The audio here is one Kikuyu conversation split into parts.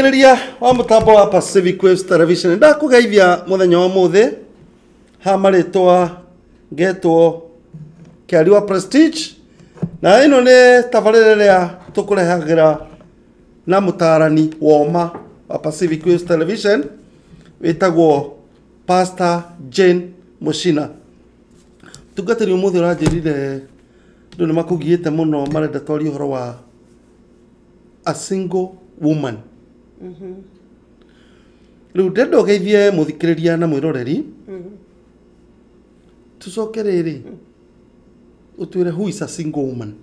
Ria wa mutambo wa Pacific Waves Television ndakugeithia muthenya wa muthi ha maritwa ngetwo Kĩariwa Prestige na ino ni tabarĩra ĩrĩa tũkũrehagĩra na mũtarani woma wa Pacific Waves Television wĩtagwo Pastor Jane Muchina. Tungatĩri ũmũthĩ ũranjĩrire andũ nĩ makũgiĩte mũno marenda twarie ũhoro wa a single woman. Rĩu ndenda ũgeithie mũthikĩrĩria na mwĩroreri tucoke rĩrĩ ũtwĩre who is a single woman.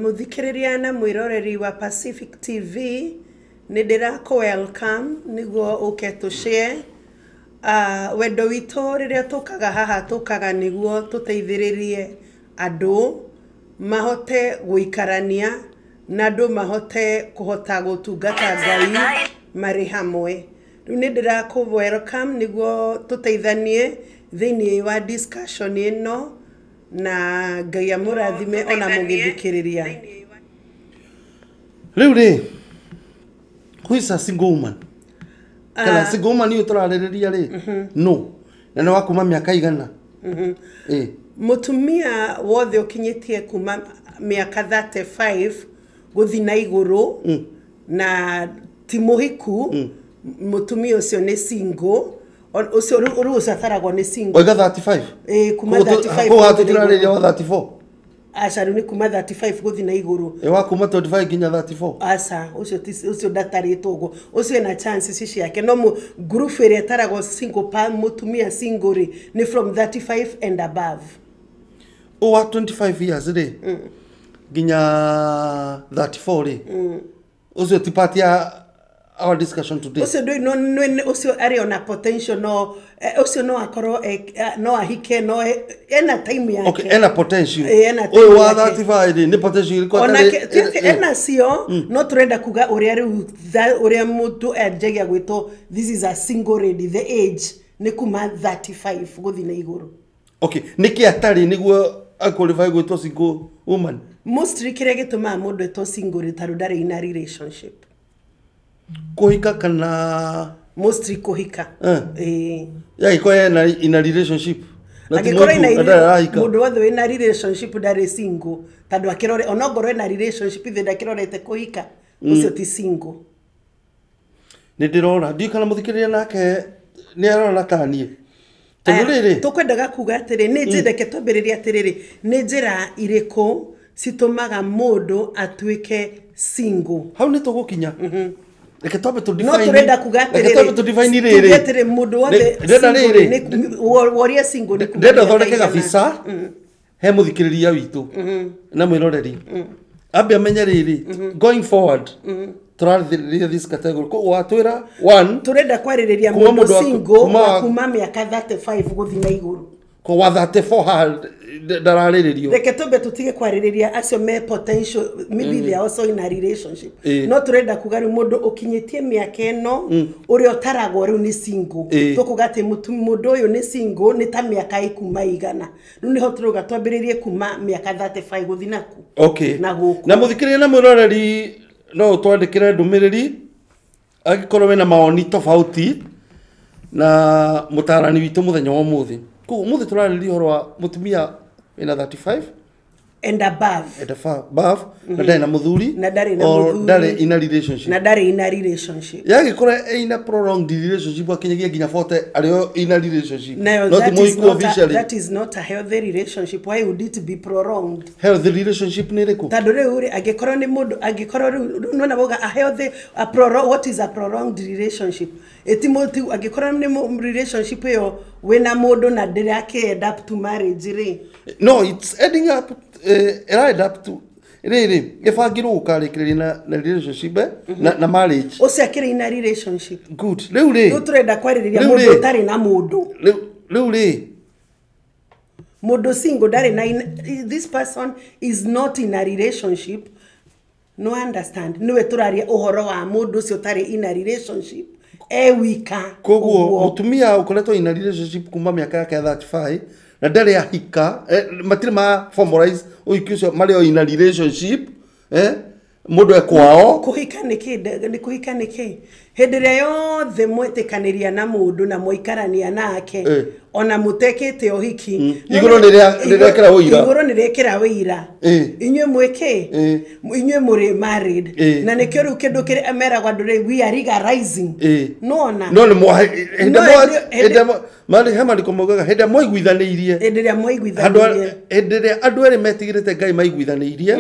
Muthikĩrĩria na mwĩroreri wa Pacific TV nĩ ndĩrakũ welcome nĩguo ũke tũ share wendo witũ rĩrĩa tũkaga haha tũkaga nĩguo tũteithĩrĩrie andũ mahote gũikarania na andũ mahote kũhota gũtungata Ngai marĩ hamwe. Rĩu nĩ ndĩrakũ welcome nĩguo tũteithanie thĩinĩ wa discussion ĩno na Ngai amũrathime ona mũgĩthikĩrĩria. Rĩu rĩ, who is a single woman? Kana single woman ũyũ tũrarĩrĩria rĩ no na nĩ wa kuma mĩaka igana? Mũtumia wothe ũkinyĩtie kuma mĩaka 35 gũthiĩ na igũrũ na ti mũhiku, mũtumia ũcio nĩ single. Ũcio rĩu ũcio ataragwo nĩ single. Oiga 35? Ĩĩ, kuma 35. Kũu hatũtirarĩria wa 34. Aca, rĩu nĩ kuma 35 gũthiĩ na igũrũ. Ĩ wa kuma 25 nginya 34? Aca, ũcio ũcio ndatarĩtwo ũguo, ũcio ena chances ciake no group ĩrĩa ĩtaragwo single pa mũtumia single rĩ nĩ from 35 and above. Ũ wa 25 years rĩ nginya 34 rĩ, ũcio ti part ya our discussion today. Ũcio ndũĩ no ũcio arĩ ona potential no ũcio no akorwo no ahike no ena time yake. Okay, ena potential. Ena time. Ũyũ wa 35 rĩ nĩ potential ĩrĩkũ? Onake ena cio no tũrenda kuga ũrĩa rĩu ũrĩa mũndũ anjagia gwĩtwo this is a single lady, the age nĩ kuma 35 gũthiĩ na igũrũ. Okay, nĩkĩ atarĩ nĩguo aqualify gwĩtwo single woman? Mostly kĩrĩa gĩtũmaga mũndũ etwo single rĩ tondũ ndarĩ in a relationship. Kũhika kana mostly kũhika. Yagĩkorwo ena in a relationship. Angĩkorwo ina mũndũ wothe wĩna relationship ndarĩ single tondũ akĩrore onongorwo ena relationship ithe ndakĩrorete kũhika, ũcio ti single. Nĩ ndĩrona ndiũ kana mũthikĩrĩria nake nĩ arona ta niĩ. Tondũ rĩrĩ tũkwendaga kuga atĩrĩ nĩ njĩra reke twambĩrĩrie atĩrĩrĩ nĩ njĩra irĩkũ citũmaga mũndũ atuĩke single. Hau nĩ tũgũkinya. Reke twambe tũ define. No tũrenda kuga atĩrĩrĩ. Reke twambe tũ define rĩrĩ. Atĩrĩ mũndũ wothe single woria single nĩ kuma. Ndĩrenda thondeke gabica he mũthikĩrĩria witũ na mwĩroreri. Ambe amenye rĩrĩ going forward tũrarĩrĩria this category. Koguo watwĩra one tũrenda kwarĩrĩria mũndũ single wa kuma mĩaka 35 gũthiĩ na igũrũ. Ko wa 34 ha ndararĩrĩrio. Reke twambe tũtige kwarĩrĩria acio me potential maybe they are also in a relationship. No tũrenda kuga rĩu mũndũ ũkinyĩtie mĩaka ĩno ũrĩa ũtaragwo rĩu nĩ single. Tũkuga atĩ mũndũ ũyũ nĩ single nĩ ta mĩaka ĩkuma igana. Rĩu nĩho tũrauga twambĩrĩrie kuma mĩaka 35 gũthiĩ naku. Okay. Na gũkũ. Na mũthikĩrĩria na mwĩroreri no ũtwandĩkĩre ndũmĩrĩri angĩkorwo wĩna mawoni tofauti na mũtarani witũ mũthenya wa ũmũthĩ. Koguo ũmũthĩ tũrarĩrĩria ũhoro wa mũtumia wĩna 35 and above. And above, na ndarĩ na mũthuri, na ndarĩ na mũthuri, ndarĩ in a relationship. Na ndarĩ in a relationship. Yagĩkorwo in a prolonged relationship akinyagia nginya 40 arĩ o in a relationship. Nayo, Not mũhiku officially. That is not a healthy relationship. Why would it be prolonged? Healthy relationship nĩ ĩrĩkũ? Tondũ rĩu rĩ angĩkorwo nĩ mũndũ angĩkorwo rĩu nĩwona wauga a healthy a prolonged, what is a prolonged relationship? Ĩti angĩkorwo nĩ relationship ĩyo wĩna mũndũ na ndĩrakĩ end up to marriage rĩ. No, it's ending up end up to rĩrĩ ĩbangirwo gũkarĩkĩrĩria na relationship na marriage. Ũcio akĩrĩ in a relationship. Good. Rĩu rĩ rĩu tũrenda kwarĩrĩria mũndũ ũtarĩ na mũndũ. Rĩu rĩ mũndũ single ndarĩ na this person is not in a relationship. No understand. Nĩwe tũraria ũhoro wa mũndũ ũcio ũtarĩ in a relationship. E wika. Koguo mũtumia ũkoretwo in a relationship kuma mĩaka yake ya 35 na ndarĩ ahika, matirĩ ma formalize ũhiki ũcio marĩ o in a relationship, Mundu ekwao kuhika niki ni kuhika niki hindi ria yothe mwetikanĩria na mundu na mwikarania nake ona mutekete uhiki iguru ni rirekera wira iguru ni rirekera wira inyue mwike inyue muri married na nikio riu kindu kiri meragwa andu riu we are legalizing nona no ni hindi mari hema ndikomogaga hindi mwaiguithanĩirie hindi ria mwaiguithanĩirie hindi ria andu eri metigirite Ngai maiguithanĩirie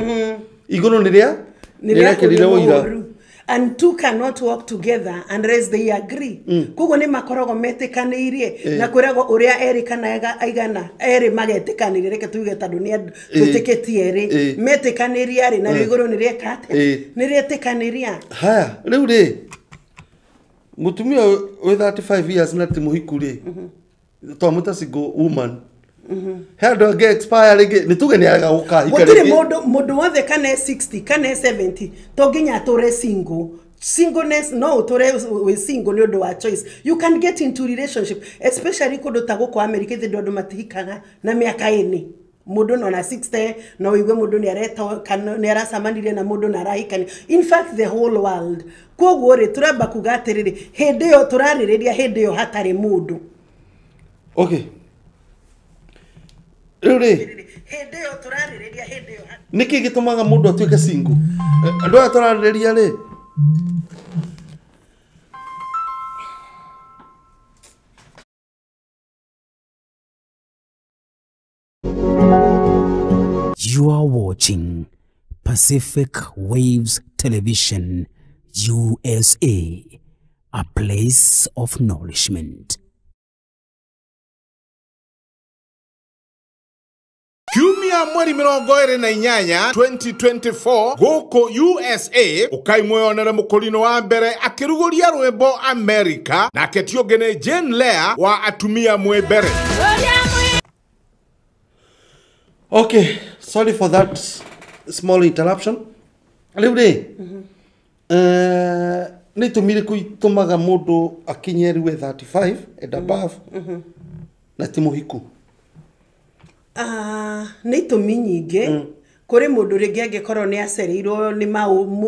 iguru ni ria nirekirire wira. And two cannot work together unless they agree. Koguo ni makoragwo metikaniirie na kwiragwo uria eri kana aigana eri magetikanirie reke tuge tondu ni twitikitie eri metikanirie ri na iguru ni rieka atia ni rietikaniria. Haya riu ri mutumia wi 35 years na ti muhiku ri twamwita single woman. He andu angi expire ringi ni tuge ni arega gukahika ringi gutiri mundu wothe kana 60 kana 70 to nginya ature single. Singleness no uture we single ni undu wa choice. You can get into relationship especially kundu ta guku America ithe andu matihikaga na miaka ini mundu no na 60 no uigue mundu ni areta kana ni aracamanirie na mundu na arahikani. In fact the whole world. Koguo ri turamba kuga atiriri hindi yo turaririria hindi yo hatari mundu. Okay. Rĩu nĩkĩ gĩtũmaga mũndũ atuĩke single? Andũ aya tũrarĩrĩria rĩ You are watching Pacific Waves Television USA, a place of nourishment. Kiumia mweri 28 2024 gũkũ USA ũkaimwĩonere mũkũrinũ wa mbere akĩrugũria rwĩmbo America nake ti ũngĩ nĩ Jane Lea wa atumia mwĩ mbere. Okay, sorry for that small interruption. Rĩu rĩ nĩ itũmi irĩkũ itũmaga mũndũ akinye rĩu 35 and above na ti mũhiku? Nĩ itũmi nyingĩ. Kũrĩ mũndũ rĩngĩ angĩkorwo nĩ acereirwo nĩ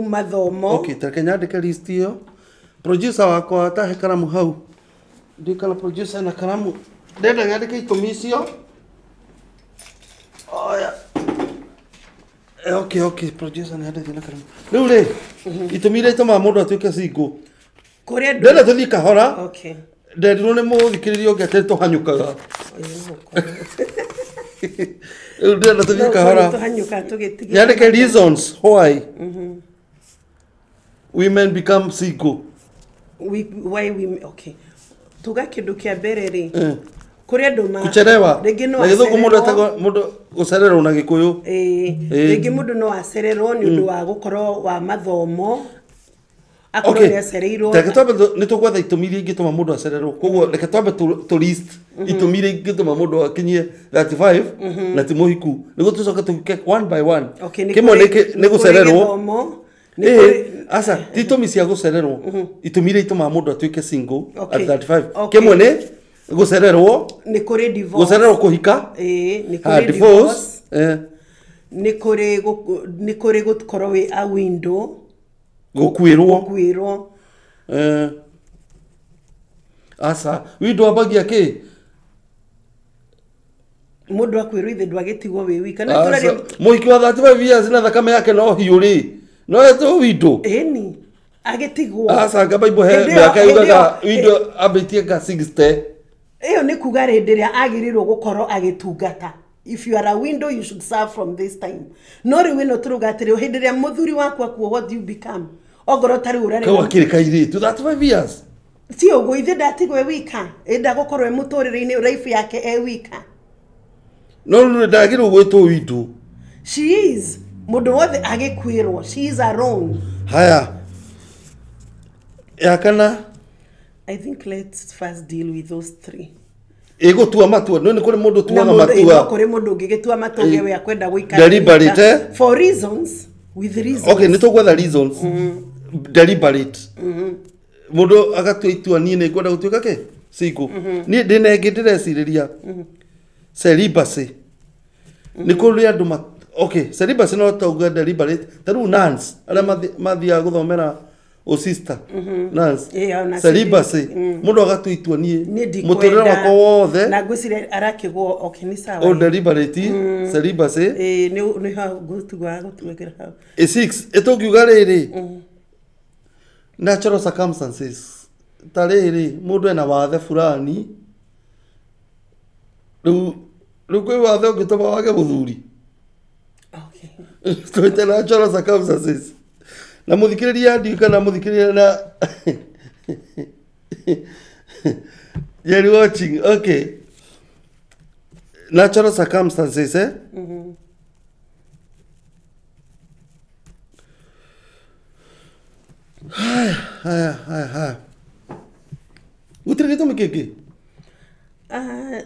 mathomo. Okay, tareke nyandĩke list ĩyo. Producer wakwa atahe karamu hau. Ndikana producer na karamu. Ndenda nyandĩke itũmi icio. Oya. Okay, okay, producer nĩ andĩke na karamu. Rĩu rĩ, itũmi iria itũmaga mũndũ atuĩke single. Kũrĩ andũ. Ndenda tũthiĩ kahora. Okay. Nderirwo nĩ mũthikĩrĩria ũngĩ atĩ tũhanyũkaga. Ndenda tũthiĩ kahora. Nyandĩke reasons why women become single. Why women, okay. Tuga kĩndũ kĩa mbere rĩ. Kũrĩ andũ ma kucherewa. Rĩngĩ no na gĩthũngũ mũndũ etagwo mũndũ gũcererwo na gĩkũyũ. Rĩngĩ mũndũ no acererwo nĩ ũndũ wa gũkorwo wa mathomo. Akorwo nĩ acereirwo. Reke twambe nĩ tũgwetha itũmi iria ingĩtũma mũndũ acererwo. Koguo reke twambe tũ list itũmi iria ingĩtũma mũndũ akinyie 35 na ti mũhiku. Nĩguo tũcoke tũke one by one. Kĩmwe nĩ gũcererwo. Aca ti itũmi cia gũcererwo. Itũmi iria itũmaga mũndũ atuĩke single at 35. Kĩmwe nĩ gũcererwo. Nĩ kũrĩ divorce. Gũcererwo kũhika. Nĩ kũrĩ divorce. Nĩ kũrĩ gũkorwo wĩ a window. Gũkuĩrwo. Gũkuĩrwo. Aca window ambagia kĩ? Mũndũ akuĩrwo ithe ndwagĩtigwo wĩ wika. Nĩ tũraria mũhiki wa 35 years na thakame yake no hiũ rĩ. No etwo window. Ĩni. Agĩtigwo. Aca anga Bible he mĩaka yugaga window ambĩtie nga 60. Ĩyo nĩ kuga hĩndĩ ĩrĩa agĩrĩirwo gũkorwo agĩtungata. If you are a window, you should serve from this time. No rĩu ĩno tũrauga atĩrĩ hĩndĩ ĩrĩa mũthuri waku akua, what do you become? Ongorwo ta rĩu ũrarĩ kau akĩrĩ kairĩtu 35 years. Ti ũguo ithe ndatigwo e wika. Enda gũkorwo e mũtũrĩre-inĩ life yake e wika. No rĩu ndagĩrĩirwo gwĩtwo window. She is. Mũndũ wothe agĩkuĩrwo. She is alone. Haya. Ya kana I think let's first deal with those three. Ĩgũtua matua. No nĩ kũrĩ mũndũ ũtuaga matua. Kũrĩ mũndũ ũngĩgĩtua matua ũngĩ we akwenda gũikara. Deliberate. For reasons, with reasons. Okay, nĩ tũgwetha reasons. Deliberate. Mũndũ agatua itua niĩ nĩ ngwenda gũtuĩka kĩ? Single. Niĩ ndĩna ĩngĩ ndĩrecirĩria. Celibacy. Nĩ kũrĩ andũ Okay, celibacy no tauga deliberate. Ta rĩu nuns arĩa mathiaga gũthomera ũsister, nuns, Ĩĩ, ona celibacy, Mm. mũndũ agatua itua, niĩ Niĩ ndikwenda. mũtũrĩre wakwa wothe Na ngwĩciria arakĩgwo, okay, nĩ sawa. O deliberate celibacy. Ĩĩ, nĩ hau ngũtigwa gũtuĩkĩra hau. A six ĩtũngiuga rĩrĩ, natural circumstances, ta rĩrĩ mũndũ ena wathe fulani, rĩu kwĩ wathe ũngĩtũma wage mũthuri. Twĩte natural circumstances na mũthikĩrĩria ndiũ kana mũthikĩrĩria na you're watching. Okay, natural circumstances, eh? Haya, haya, haya, haya, gũtirĩ gĩtũmi kĩngĩ. Ah,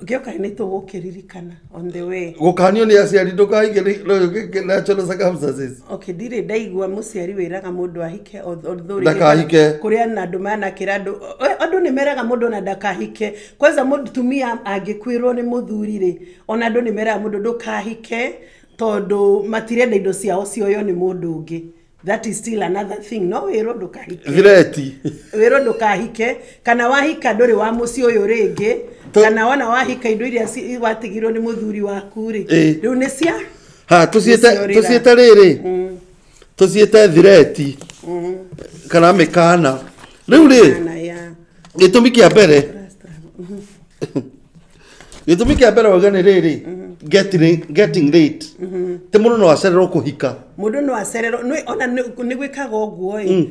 gĩoka nĩ tũgũkĩririkana on the way. Gũkanio nĩ aciari ndũkahike nĩ natural circumstances. Okay, ndirĩ ndaigua mũciari wĩraga mũndũ ahike although rĩngĩ Ndakahike. Kũrĩ na andũ manakĩra andũ, andũ nĩ meraga mũndũ ona ndakahike. Kwanza mũtumia angĩkuĩrwo nĩ mũthuri rĩ, ona andũ nĩ meraga mũndũ ndũkahike tondũ matirenda indo ciao cioywo nĩ mũndũ ũngĩ. That is still another thing. No wĩrwo ndũkahike. Threat. Wĩrwo ndũkahike, kana wahika ndũrĩ wa mũciĩ ũyũ rĩngĩ, kana wona wahika indo iria watigirwo nĩ mũthuri waku rĩ, rĩu nĩ cia Ha, tũciĩte Nĩciorĩra. Tũciĩte rĩrĩ, tũciĩte threat kana mĩkana rĩu rĩ. Kana ya Gĩtũmi kĩa mbere, gĩtũmi kĩa mbere wauga nĩ rĩrĩ, getting late, ti mũndũ no acererwo kũhika. Mũndũ no acererwo ona nĩ gwĩkaga ũguo ĩ.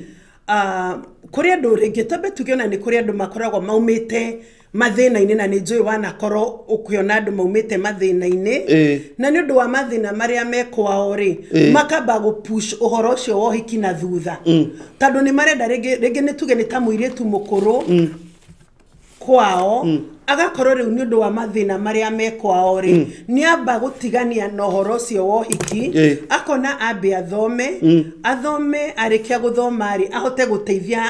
Ah, kũrĩ andũ rĩngĩ, twambe tuge ona nĩ kũrĩ andũ makoragwo maumĩte mathĩna-inĩ, na nĩ njũĩ wanakorwo ũkĩona andũ maumĩte mathĩna-inĩ, na nĩ ũndũ wa mathĩna marĩa me kwao rĩ, makamba gũ push ũhoro ũcio wa ũhiki na thutha, tondũ nĩ marenda rĩngĩ nĩ tuge nĩ ta mũirĩtu mũkũrũ kwao, agakorwo rĩu nĩ ũndũ wa mathĩna marĩa me kwao rĩ, nĩ amba gũtigania na ũhoro ũcio wa ũhiki. Akona ambe athome, athome, arĩkia gũthoma rĩ, ahote gũteithia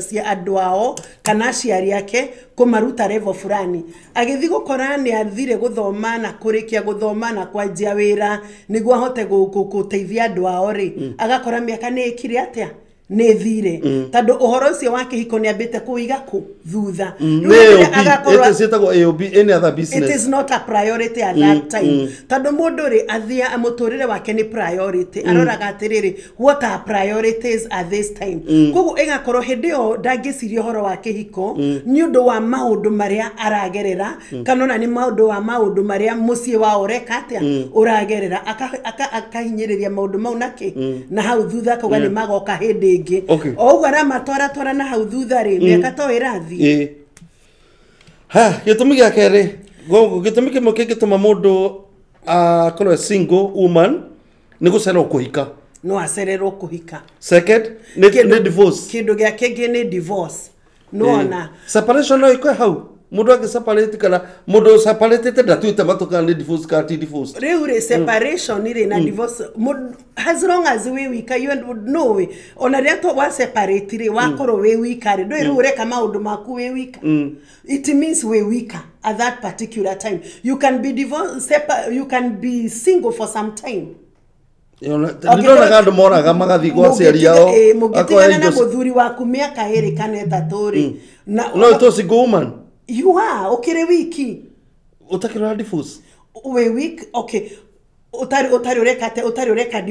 cia andũ ao kana aciari ake kũmaruta level fulani. Agĩthiĩ gũkora nĩ athire gũthoma na kũrĩkia gũthoma na kwanjia wĩra nĩguo ahote gũteithia andũ ao rĩ, agakora mĩaka nĩ ĩkire atĩa, nĩ thire, tondũ ũhoro ũcio wa kĩhiko nĩ ambĩte kũiga kũ thutha. Rĩu Nĩ hĩndĩ ĩrĩa AOB. Agakorwo Ciĩtagwo AOB, any other it business. is not a priority at that time, tondũ mũndũ rĩ athia mũtũrĩre wake nĩ priority, aroraga atĩrĩrĩ, what are priorities at this time? Koguo ĩgakorwo hĩndĩ ĩyo ndangĩciria ũhoro wa kĩhiko nĩ ũndũ wa maũndũ marĩa aragerera, kana ona nĩ maũndũ wa maũndũ marĩa mũciĩ wao ũreka atĩa, ũragerera. Akahinyĩrĩria maũndũ mau nakĩ na hau thutha, akauga nĩ magoka hĩndĩ ĩngĩ. O ũguo aramatwaratwara na hau thutha rĩ, mĩaka to ĩrathiĩ. Ĩĩ. Ha, gĩtũmi gĩa kerĩ, gĩtũmi kĩmwe kĩngĩtũma mũndũ akorwo e single woman nĩ gũcererwo kũhika. No acererwo kũhika. Second nĩ divorce. Kĩndũ gĩa kĩngĩ nĩ divorce, nĩwona. Separation no ĩkwe hau, mũndũ angĩ separate kana mũndũ separatĩte ndatuĩte matũ kana nĩ divorce kana ti divorce. Rĩu rĩ, separation rĩ na divorce, as long as wĩ wika, you no wĩ ona rĩrĩa to wa separate rĩ, wakorwo wĩ wika rĩ, ndũĩ rĩu ũreka maũndũ maku wĩ wika, it means wĩ wika at that particular time. You can be divorced, you can be single for some time. Nĩndonaga andũ moraga magathiĩ gwa aciari ao. Mũngĩtigana akoya na indo mũthuri waku mĩaka 2 kana 3 rĩ, na no ĩtwo single woman. You are ũkĩrĩ wiki. Ũtakĩrora divorce. Wĩ week, okay, ũtarĩ ũreka atĩa, ũtarĩ ũreka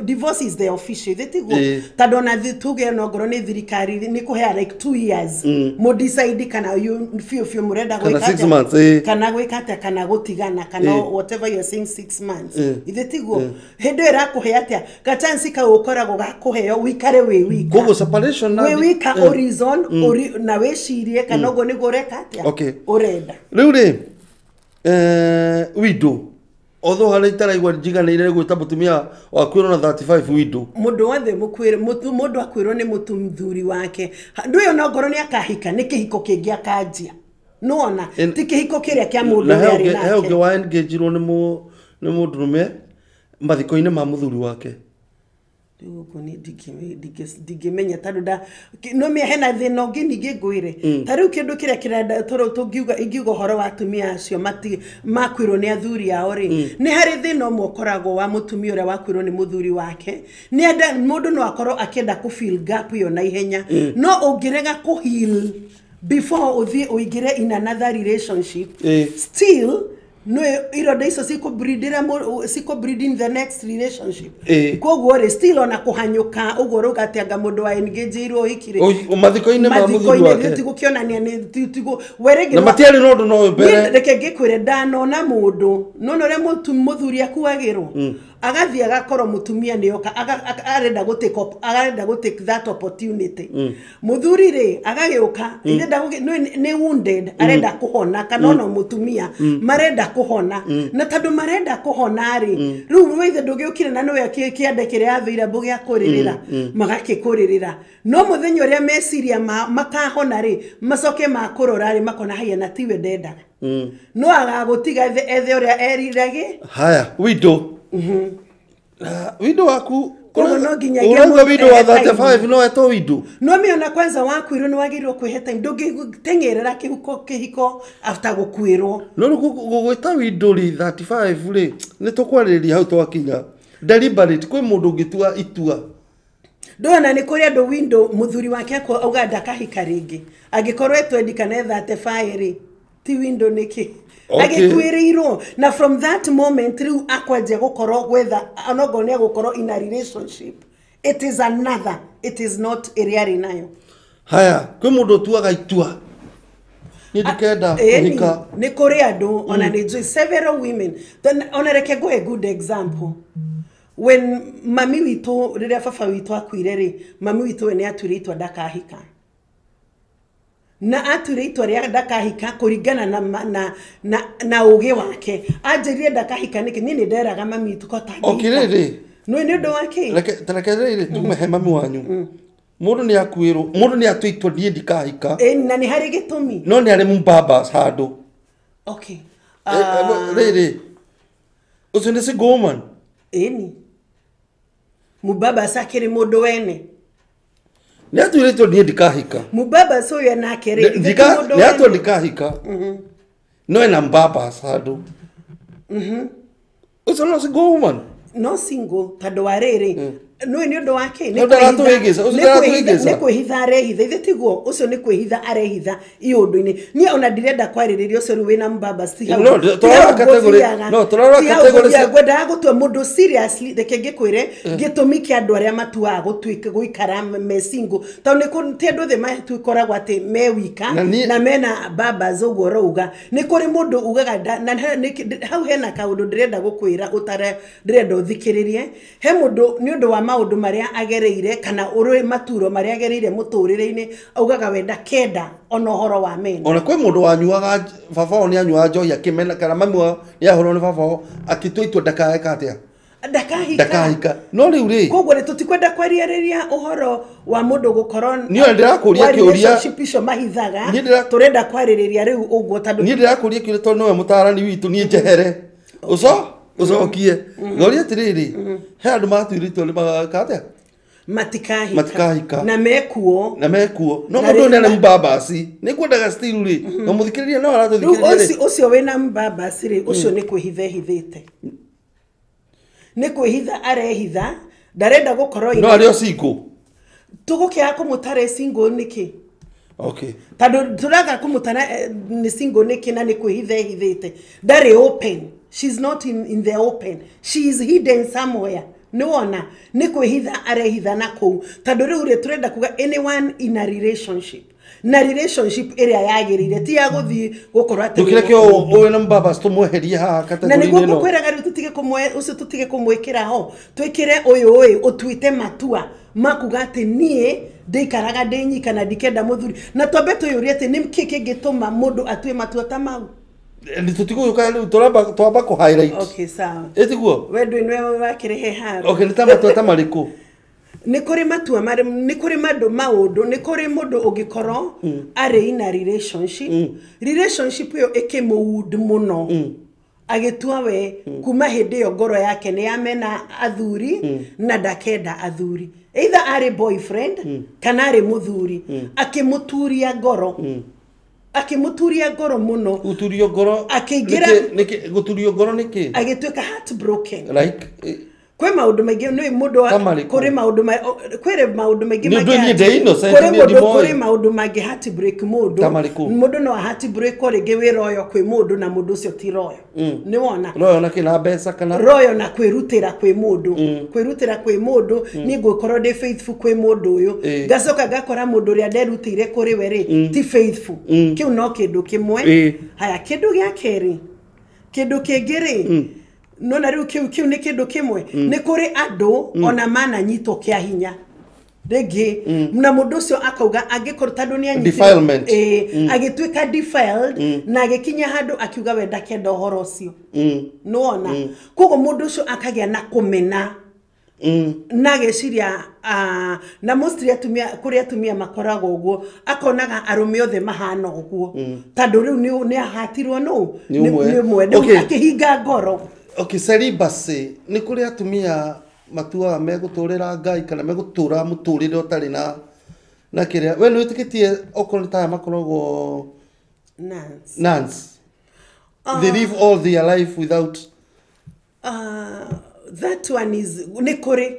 divorce is the official thĩ, tiguo? Ĩĩ. Tondũ ona tuge no ngorwo nĩ thirikari nĩ kũhea like 2 years mũdecide kana you biũ biũ mũrenda Kana gwĩka 6 atĩa, months, ĩĩ. kana gwĩka atĩa, kana gũtigana, kana Ĩĩ. whatever you are saying, 6 months, Ĩĩ. ithe tiguo? Hĩndĩ ĩyo ĩrakũhe atĩa, gachansi kau ũkoragwo gakũheo wĩikare wĩ wika. Koguo separation na Wĩ wika, ũreason na wĩcirie kana ũguo nĩguo ũreka atĩa, ũrenda. Rĩu rĩ, widow, although harĩa itaraigua njiganĩire gwĩta mũtumia wakuĩrwo na 35 widow. Mũndũ wothe mũkuĩre, mũndũ akuĩrwo nĩ mũthuri wake, ndũyũ no ngorwo nĩ akahika, nĩ kĩhiko kĩngĩ akanjia, nĩwona, ti kĩhiko kĩrĩa kĩa mũndũ Na he ũrĩa arĩ ũngĩ, he ũngĩ nake. Wa engage-irwo nĩ mũndũrũme mathiko-inĩ ma mũthuri wake. Rĩu ũguo niĩ ndingĩmenya tondũ no mĩa hena thĩna ũngĩ ningĩ ngwĩre. Ta rĩu kĩndũ kĩrĩa kĩrenda tũngiuga ingiuga ũhoro wa atumia acio makuirwo nĩ athuri ao rĩ, nĩ harĩ thĩna ũmwe ũkoragwo wa mũtumia ũrĩa wakuirwo nĩ mũthuri wake. Nĩ enda mũndũ no akorwo akĩenda kũ fill gap ĩyo na ihenya, no ũngĩrega kũ heal before ũthiĩ ũingĩre in another relationship, still no ironda icio cikũ in the next relationship. Koguo rĩ, still ona kũhanyũka ũguo rauga atĩ anga mũndũ wa engage-irwo ũhiki rĩ, mathiko-inĩ ma mũthuri wake tigũkĩonania nĩ tigu we rĩngĩ na matiarĩ na ũndũ no mbere. Reke ngĩkwĩre, ndanona mũndũ nona ũrĩa mũthuri akuagĩrwo, agathiĩ agakorwo mũtumia nĩoka arenda gũ take that opportunity. Mũthuri rĩ agagĩũka nĩ wounded, arenda kũhona, kana ona mũtumia marenda kũhona, na tondũ marenda kũhona rĩ, rĩu we ithe ndũgĩũkire na nĩwe kĩande kĩrĩa athũire mbũgĩa kũrĩrĩra, magakĩkũrĩrĩra. No mũthenya ũrĩa meciria makahona rĩ, macoke makũrora rĩ, makona haya na tiwe ndendaga, no agagũtiga ethe ũrĩa erirage. Haya, windo windo waku no nginya ũrauga windo wa 35 no etwo windo. No mĩona kwanza wakuirwo nĩ wagĩrĩirwo kwĩhe time, ndũngĩteng'erera kĩhiko after gũkuĩrwo. No rĩu gũgwĩta windo rĩ 35 rĩ, nĩ tũkwarĩrĩria hau twakinya deliberate. Kwĩ mũndũ ũngĩtua itua. Ndona nĩ kũrĩ andũ window mũthuri wake auga ndakahika rĩngĩ, angĩkorwo etwendi kana 35 rĩ, ti window nĩkĩ agĩkuĩrĩirwo. Na from that moment rĩu akwanjia gũkorwo gwetha onokorwo nĩ egũkorwo in a relationship, it is another, it is not ĩrĩa arĩ nayo. Haya, kwĩ mũndũ ũtuaga itua niĩ ndikenda kũhika. Nĩ kũrĩ andũ ona nĩ njũĩ several women. Ona reke ngũhe good example. When mami witũ, rĩrĩa baba witũ akuire rĩ, mami witũ we nĩ atuire itua ndakahika. Na atuire itua rĩa ndakahika kũringana na ũgĩ wake. Anjĩrire ndakahika nĩkĩ? Niĩ nĩ nderaga mami witũ ko atangĩhika. Okay, rĩrĩ. No nĩ ũndũ wa kĩ? Reke rĩrĩ tume mami wanyu. Mũndũ nĩ akuĩrwo, mũndũ nĩ atua itua niĩ ndikahika. Na nĩ harĩ gĩtũmi. No nĩ arĩ mbabas handũ. Okay. Rĩrĩ. Ũcio nĩ single woman. Ĩni. Mubaba akĩrĩ mũndũ wene. Nĩ atuire itua niĩ ndikahika. Mubaba ũyũ nake rĩ, nĩ atua ndikahika. No ena mbabas handũ. Ũcio no single woman. No single tondũ wa rĩrĩ, no nĩ ũndũ wa kĩ? Nĩ kwĩhitha arehitha, ithe tiguo? Ũcio nĩ kwĩhitha arehitha iũndũ-inĩ. Niĩ ona ndirenda kwarĩrĩria ũcio rĩu wĩna mbaba ngwendaga gũtua mũndũ seriously. Reke ngĩkwĩre gĩtũmi kĩa andũ arĩa matuaga gũtuĩka gũikara me single, tondũ ti andũ othe matuĩkoragwo atĩ me wika na mena babas ũguo ũrauga. Nĩ kũrĩ mũndũ ugaga, na hau hena kaũndũ ndĩrenda gũkwĩra ndĩrenda ũthikĩrĩrie. He mũndũ nĩ ũndũ wa maũndũ marĩa agereire kana ũrĩ maturo marĩa agereire mũtũrĩre-inĩ, augaga wenda kenda ona ũhoro wa mena. Ona kwĩ mũndũ wanyuaga, baba wao nĩ anyuaga njohi akĩmena, kana mami wao nĩ ahũrwo nĩ baba wao akĩtua itua ndakaeka atĩa, ndakahika. No rĩu rĩ, koguo rĩ, tũtikwenda kwarĩrĩria ũhoro wa mũndũ gũkorwo niĩ ndĩrakũria kĩũria relationship icio mahithaga, tũrenda kwarĩrĩria rĩu ũguo tondũ niĩ ndĩrakũria kĩũria tondũ nĩwe mũtaarani witũ, niĩ njehere ũcokie. Ngoria atĩrĩrĩ, he andũ matuire itua nĩ magaka atĩa? Matikahika. Na mekuo. No mũndũ nĩ arĩ mbabasi, nĩ kwendaga still rĩ, na mũthikĩrĩria no aratũthikĩrĩria rĩ. Ũcio wĩna mbabasi rĩ, ũcio nĩ kwĩhitha ehithĩte. Nĩ kwĩhitha arehitha, ndarenda gũkorwo no arĩ o single. Tũgũkĩaga kũmũtara single nĩkĩ? Okay. Tondũ tũraga kũmũtara nĩ single nĩkĩ na nĩ kwĩhitha ehithĩte. Ndarĩ open. She's not in the open. She is hidden somewhere. Nĩwona nĩ kwĩhitha arehitha na kũu. Tondũ rĩu rĩ, tũrenda kuga anyone in a relationship, na relationship ĩrĩa yagĩrĩire ti ya gũthiĩ gũkorwo atĩ ndũkĩreke ũyũ na mbabas tũmweherie haha na nĩguo ngũkwĩraga rĩu tũtige ũcio tũtige kũmwĩkĩra ho, twĩkĩre ũyũ ũyũ ũtuĩte matua makuga atĩ niĩ ndĩikaraga ndĩ nyika na ndikenda mũthuri. Na twambe twĩyũrie atĩ nĩ kĩ kĩngĩtũma mũndũ atue matua ta mau. Tũtigũgĩũka rĩu, twamba kũ highlight. Okay, sawa. Ĩtiguo? We ndũĩ nĩwe wakĩrehe haro. Okay, nĩ ta matua ta marĩkũ? Nĩ kũrĩ matua nĩ kũrĩ maũndũ, nĩ kũrĩ mũndũ ũngĩkorwo arĩ in a relationship, relationship ĩyo ĩkĩmũwound mũno, Agĩtua we kuma hĩndĩ ĩyo ngoro yake nĩ yamena athuri na ndakenda athuri, either arĩ boyfriend kana arĩ mũthuri. Akĩmũturia ngoro, akĩmũturia ngoro mũno. Guturio ngoro. Akĩingĩra- Nĩkĩ guturio ngoro nĩkĩ? Agĩtuĩka heartbroken. Like Kwĩ maũndũ maingĩ nĩ mũndũ Ta marĩkũ? Kũrĩ maũndũ kwĩrĩ maũndũ maingĩ Nĩ ũndũ mangĩ niĩ ndĩ innocent, kũrĩ niĩ mũndũ ndimoĩ. Kũrĩ maũndũ mangĩ heartbreak mũndũ. Ta marĩkũ? Mũndũ no heartbreak rĩngĩ wĩ royo kwĩ mũndũ na mũndũ ũcio ti royo, nĩ wona? Royo na kĩna mbeca kana? Royo na kwĩrutĩra kwĩ mũndũ, kwĩrutĩra kwĩ mũndũ, niĩ ngũkorwo ndĩ faithful kwĩ mũndũ ũyũ, ngacoka ngakora mũndũ ũrĩa nderutĩire kũrĩ we rĩ ti faithful. Kĩu no kĩndũ kĩmwe. Haya, kĩndũ gĩa kerĩ, kĩndũ kĩngĩ rĩ, nona rĩu kĩu nĩ kĩndũ kĩmwe. Nĩ kũrĩ andũ ona mananyitwo kĩa hinya rĩngĩ na mũndũ ũcio akauga angĩkorwo tondũ nĩ Defilement. Agĩtuĩka defiled na agĩkinya handũ akiuga we ndakenda ũhoro ũcio, nĩwona? Koguo mũndũ ũcio akagĩa na kũmena na ageciria, na mostly atumia, kũrĩ atumia makoragwo ũguo, akonaga arũme othe mahana ũguo tondũ rĩu nĩ ahatirwo nũ? Nĩ ũmwe. Nĩ ũmwe. Rĩu akĩhinga ngoro. Okay, celibacy, nĩ kũrĩ atumia matuaga megũtũrĩra Ngai kana megũtũra mũtũrĩre ũtarĩ na kĩrĩa. We nĩ wĩtĩkĩtie okorwo nĩ taya makoragwo Nuns. Nuns, they live all their life without That one is nĩ kũrĩ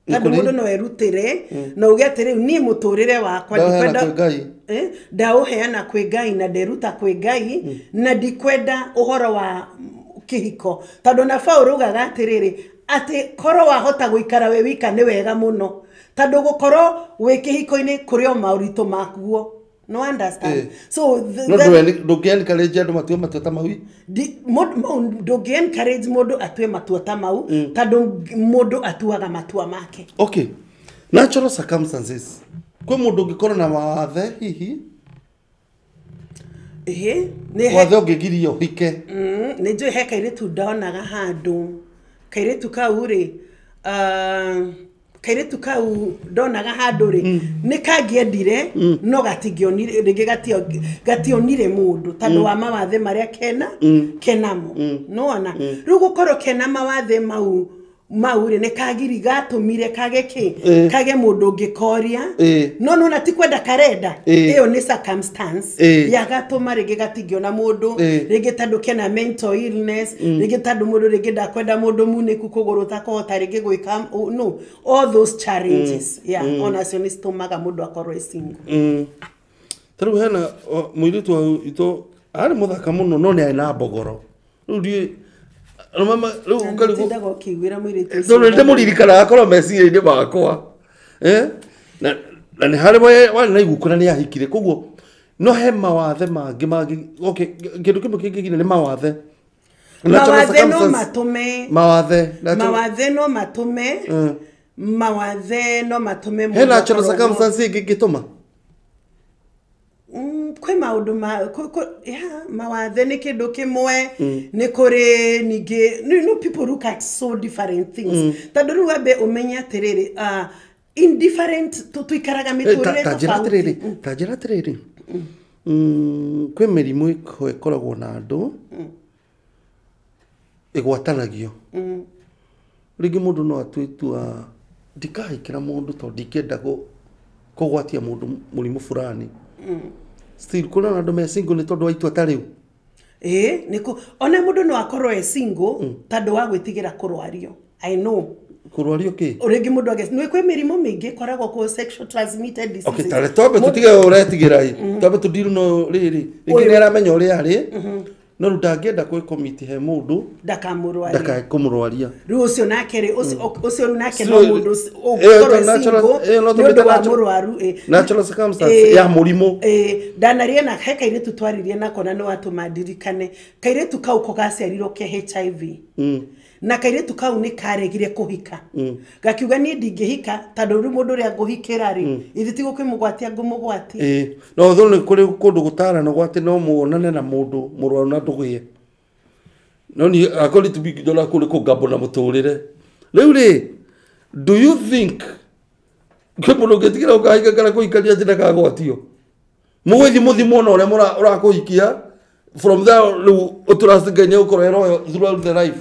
Nĩ tondũ kũrĩ? Mũndũ no erutĩre na uge atĩ rĩu niĩ mũtũrĩre wakwa Ndaũheana ndikwenda kwĩ Ngai. Ndaũheana kwĩ Ngai na nderuta kwĩ Ngai na ndikwenda ũhoro wa kĩhiko, tondũ na Paũlũ augaga atĩrĩrĩ, atĩ korwo wahota gũikara wĩ wika nĩ wega mũno, tondũ gũkorwo wĩ kĩhiko-inĩ kũrĩ o maũritũ makuo, no understand? So No ndũngĩ encourage andũ matue matua ta mau? Ndũngĩ encourage mũndũ atue matua ta mau, tondũ mũndũ atuaga matua make. Okay, natural circumstances, kwĩ mũndũ ũngĩkorwo na mawathe hihi? Ĩhĩ, nĩ Wathe ũngĩgiria ũhike? Nĩ njũĩ he kairĩtu ndonaga handũ, kairĩtu kau rĩ, kairĩtu kau ndonaga handũ rĩ, nĩ kangĩendire no gatingĩonire rĩngĩ, gationire mũndũ tondũ wa mawathe marĩa kena kenamo, nĩwona? Rĩu gũkorwo kena mawathe mau rĩ, nĩ kagiri gatũmire kage kĩ? Kage mũndũ ũngĩkoria. No nona ti kwenda karenda. Ĩyo nĩ circumstance yagatũma rĩngĩ gatingĩona mũndũ, rĩngĩ tondũ kena mental illness, rĩngĩ tondũ mũndũ rĩngĩ ndakwenda mũndũ munĩku kũgũrũ takũhota rĩngĩ gwĩka no all those challenges, yeah, onacio nĩ citũmaga mũndũ akorwo e single. Ta rĩu hena mũirĩtu wa witũ arĩ mũthaka mũno no nĩ arĩ na mbogoro. Rĩu ndiũĩ arũme rĩu Na ũkarigwo. nĩtindaga ũkĩiguĩra mũirĩtu ũcio. Tondũ ndĩmũririkanaga akorwo meciria-inĩ makwa. Na nĩ harĩ warĩ na iguku na nĩ ahikire, koguo no he mawathe mangĩ. Okay, kĩndũ kĩmwe kĩngĩgiria nĩ mawathe. Natural Mawathe no circumstance. matũme Mawathe mawathe no matũme, mawathe no matũme He mũndũ natural akorwo circumstance ĩngĩ ĩngĩtũma? Kwĩ maũndũ ma yeah, mawathe nĩ kĩndũ kĩmwe. Nĩ kũrĩ ningĩ, you know, people look at so different things, tondũ rĩu wambe ũmenye atĩrĩrĩ, in different tũikaraga mĩtũrĩre Ta njĩra tofauti. atĩrĩrĩ, ta njĩra atĩrĩrĩ, kwĩ mĩrimũ ĩkoragwo na andũ ĩgwatanagio. Rĩngĩ mũndũ no atue itua, ndikahikĩra mũndũ tondũ ndingĩenda kũgwatia mũndũ mũrimũ fulani. Still kũrĩ na andũ me single nĩ tondũ wa itua ta rĩu. Ĩĩ, nĩkũ ona mũndũ no akorwo e single tondũ wa gwĩtigĩra kũrwario, I know. Kũrwario kĩ? Rĩngĩ mũndũ nĩ kwĩ mĩrimũ mĩingĩ ĩkoragwo kũ sexual transmitted diseases. Okay, tare twambe tũtige ũretigĩra ĩ, twambe tũndiru no rĩrĩ rĩngĩ Ũyũ. nĩ aramenya ũrĩa arĩ no rĩu ndangĩenda kwĩ commit he mũndũ Ndakamũrwaria. Ndakae kũmũrwaria. Rĩu ũcio nake rĩ, ũcio rĩu nake no mũndũ ĩyo ũngĩkorwo ta natural- single ĩyo no nĩ tũmĩte ũndũ wa natural- mũrwaru, ĩ. Natural circumstance ya mũrimũ. Ndanaria na he kairĩtu twaririe nako na nĩ watũma ndirikane kairĩtu kau ko gaciarirwo ke HIV, na kairĩtu kau nĩ karegire kũhika, gakiuga niĩ ndingĩhika tondũ rĩu mũndũ ũrĩa ngũhikĩra rĩ, ithe ti gũkĩmũgwatia ngũmũgwatia. Ĩĩ, no thũ nĩ kũrĩ kũndũ gũtarano atĩ no muonane na mũndũ mũrwaru na ndũgĩe no ni according to me ndona kũrĩ kũngambo na mũtũrĩre. Rĩu rĩ, do you think kwĩ mũndũ ũngĩtigĩra ũkahika kana kũhikania atĩ ndakagwatio? Mũgũthiĩ mũthimwo na ũrĩa ũrakũhikia From there rĩu ũtrust Ngai nĩ ũgũkorwo e loyal throughout the life.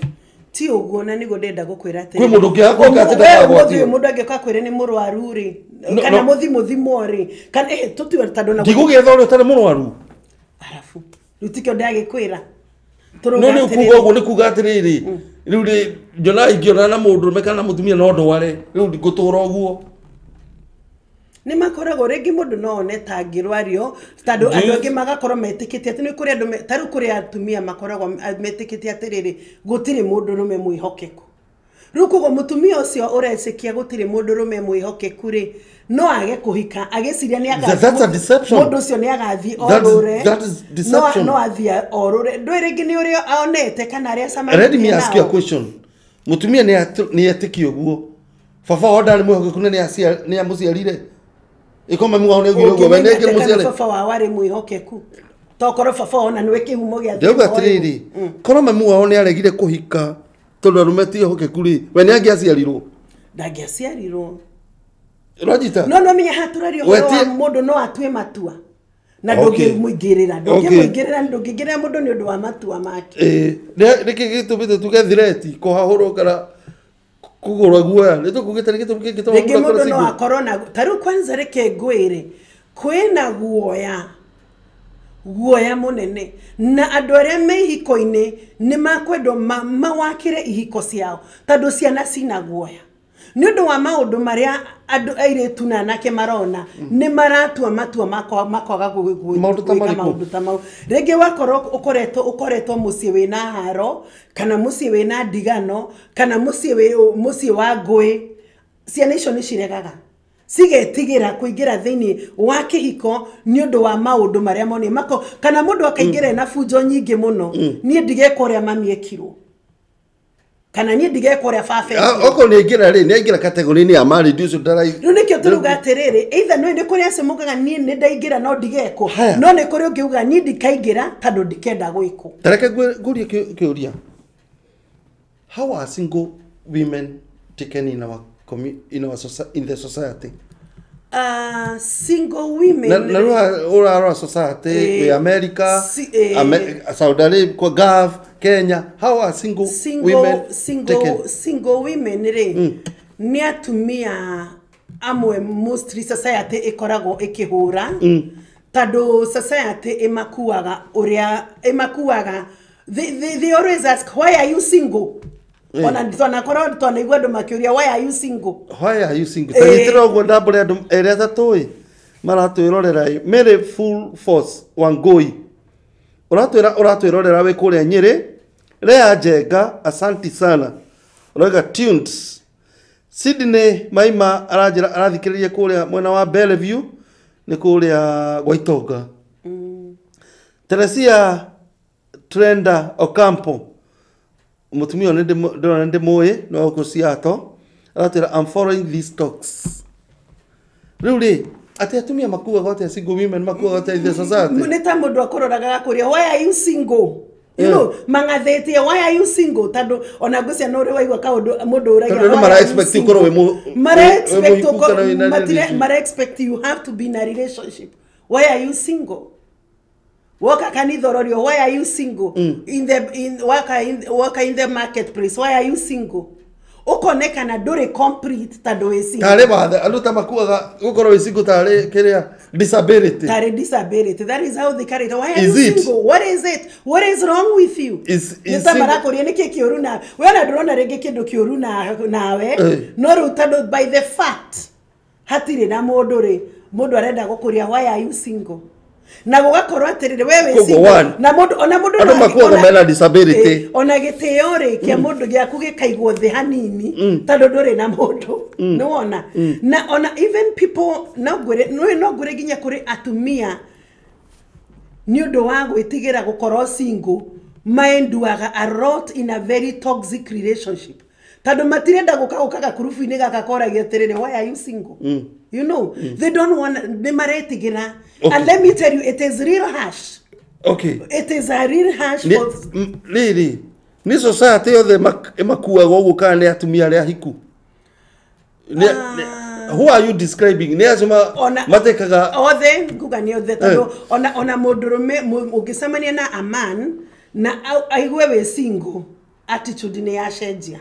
Ti ũguo, na nĩguo ndĩrenda gũkwĩra atĩrĩrĩ. Kwĩ mũndũ ũngĩ akwĩka atĩ ndakagwatio. Ũmũthĩ mũndũ angĩũka akwĩre nĩ mũrwaru rĩ, No, kana no. mũthi mũthimwo rĩ, kana tũtiwe tondũ na Ndigũgĩetha ũrĩa ũtarĩ mũrwaru. Arabu rĩu tikĩo ndagĩkwĩra. No rĩu kuga ũguo nĩ kuga atĩrĩrĩ, rĩu rĩ njonaga ingĩonana na mũndũrũme kana mũtumia no ndware, rĩu ngũtũra ũguo. Nĩ makoragwo rĩngĩ mũndũ no one ta angĩrwario tondũ andũ angĩ magakorwo metĩkĩtie atĩ nĩ kũrĩ andũ ta rĩu kũrĩ atumia makoragwo metĩkĩtie atĩrĩrĩ, gũtirĩ mũndũrũme mwĩhokeku. Rĩu koguo mũtumia ũcio ũretĩkia gũtirĩ mũndũrũme mwĩhokeku rĩ, no age kũhika agĩciria nĩ agathiĩ. That's a deception. Mũndũ ũcio nĩ agathiĩ orũre. That is deception. No athiĩ orũre. Ndũĩ rĩngĩ nĩ ũrĩa onete kana arĩa acemanĩtie. Let me ask you a question. Mũtumia nĩ etĩkia ũguo. Baba wao ndarĩ mwĩhokeku na nĩ amũciarire. Ĩko mami wao nĩ augire ũguo, we nĩ Ũngĩmenya atĩa kana angĩmũciarire. baba wao arĩ mwĩhokeku? Tokorwo baba wao ona nĩwe kĩhumo gĩa Ndĩrauga thĩna ũyũ. atĩrĩrĩ, korwo mami wao nĩ aregire kũhika tondũ arũme ti ehokeku rĩ, we nĩ angĩaciarirwo? Ndangĩaciarirwo. Ũranjita? No menya haha tũraria We ũhoro wa mũndũ no atue matua na ndũngĩmũingĩrĩra, ndũngĩmũingĩrĩra, ndũngĩingĩrĩra mũndũ nĩ ũndũ wa matua make. Nĩkĩ gĩtũmĩte tuge threat kũhahũrwo kana kũgũrwo guoya? Nĩ tũkugĩte nĩ gĩtũmi kĩngĩ Rĩngĩ tũma mũndũ mũndũ akorwo no single. akorwo na ta rĩu kwanza reke ngwĩre, kwĩna guoya, guoya mũnene, na andũ arĩa me ihiko-inĩ nĩ makwendwo mawakĩre ihiko ciao tondũ ciana cina guoya nĩ ũndũ wa maũndũ marĩa andũ airĩtu na anake marona. Nĩ maratua matua makwaga Maũndũ ta gwĩka marĩkũ? maũndũ ta mau. Rĩngĩ wakorwo ũkoretwo mũciĩ wĩna haro, kana mũciĩ wĩna ndigano, kana mũciĩ wa ngũĩ, ciana icio nĩ ciregaga, cigetigĩra kũingĩra thĩinĩ wa kĩhiko nĩ ũndũ wa maũndũ marĩa monire mako, kana mũndũ akaingĩra na bunjo nyingĩ mũno, niĩ ndigeka ũrĩa mami ekirwo, kana niĩ ndigeka ũrĩa baba ekirwo. Okorwo nĩ aingĩra rĩ, nĩ aingĩra category-inĩ ya marriage ũcio ndarai. Rĩu nĩkĩo tũruga atĩrĩrĩ, either nĩ kũrĩ acio mugaga niĩ nĩ ndaingĩra no ndigekwo, Haya. no nĩ kũrĩ ũngĩ ugaga niĩ ndikaingĩra tondũ ndikenda gwĩkwo. Tareke ngũrie kĩũria. How are single women taken in our in our in the society? Single women Na rĩu ũrarora society wĩ America, Saudi Arabia, kwa Gulf, Kenya, how are single women taken? Single women rĩ, nĩ atumia amwe mostly society ĩkoragwo ĩkĩhũra, tondũ society ĩmakuaga ũrĩa ĩmakuaga. They always ask, "Why are you single?" Ona twanakorwo twanaigua andũ makĩũria, "Why are you single?" Why are you single? Ta gĩtĩra ũguo ndambũre andũ erĩ atatũ ĩ maratwĩrorera ĩ. Mary Full Force Wangui ũratwĩra ũratwĩrorera wĩ kũrĩa Nyĩrĩ. Lea Njenga, asanti sana, ũrauga tunes. Sydney Maima aranjĩra arathikĩrĩria kũrĩa mwena wa Bellevue, nĩ kũrĩa gwa Itonga. Teresia Trenda Ocampo, mũtumia ũyũ ndĩrona nĩ ndĩmũĩ, no gũkũ Seattle, aratwĩra, "I'm following these talks." Rĩu rĩ, atĩ atumia makuaga atĩa, single women makuaga atĩa in the society? Nĩ ta mũndũ akũroraga gakũria, "Why are you single?" You know, mang'athĩtie, "Why are you single?" Tondũ ona ngwĩciria no ũrĩ waigua kaũndũ mũndũ ũragia, Tondũ nĩ "Why are mara you expect single?" ũkorwo Mara wĩ expect mũhiku ũkorwo- kana wĩna relationship. Mara expect you have to be in a relationship. "Why are you single?" Woka kanitha ũrorio, "Why are you single?" In the in waka in waka in the marketplace, "Why are you single?" Ũkonekana ndũrĩ complete tondũ wĩ single. Tarĩ wathe andũ ta makuaga gũkorwo wĩ single tarĩ kĩrĩa disability. Tarĩ disability. That is how they carry it. "Why are Is you it? single? What is it? What is wrong with you?" Is Nĩ ta single- marakũria nĩkĩ kĩũru nawe. We ona ndũrona rĩngĩ kĩndũ kĩũru nawe, no rĩu tondũ by the fact hatirĩ na mũndũ rĩ, mũndũ arenda gũkũria, "Why are you single?" Na gũgakorwo atĩrĩrĩ, we wĩ Koguo single, one, na mũndũ ona mũndũ andũ makuaga mena disability. Ona gĩtĩo rĩ kĩa mũndũ gĩaku gĩkaigwo thĩ hanini tondũ ndũrĩ na mũndũ, nĩ wona. Na ona even people no ngwĩre no ngwĩre nginya kũrĩ atumia nĩ ũndũ wa gwĩtigĩra gũkorwo single maenduaga a lot in a very toxic relationship, tondũ matirenda gũka gũka gakurubu-inĩ gaka koragia atĩrĩrĩ, "Why are you single?" You know, they don't want, nĩ maretigĩra. And let me tell you, it is real harsh. It is a real harsh for Rĩrĩ nĩ society yothe ĩmakuaga ũguo kana nĩ atumia arĩa ahiku? Who are you describing? Nĩ acio matekaga othe nguga nĩ othe tondũ ona mũndũrũme ũngĩcemania na a man na aigue wĩ single, attitude nĩ yacenjia.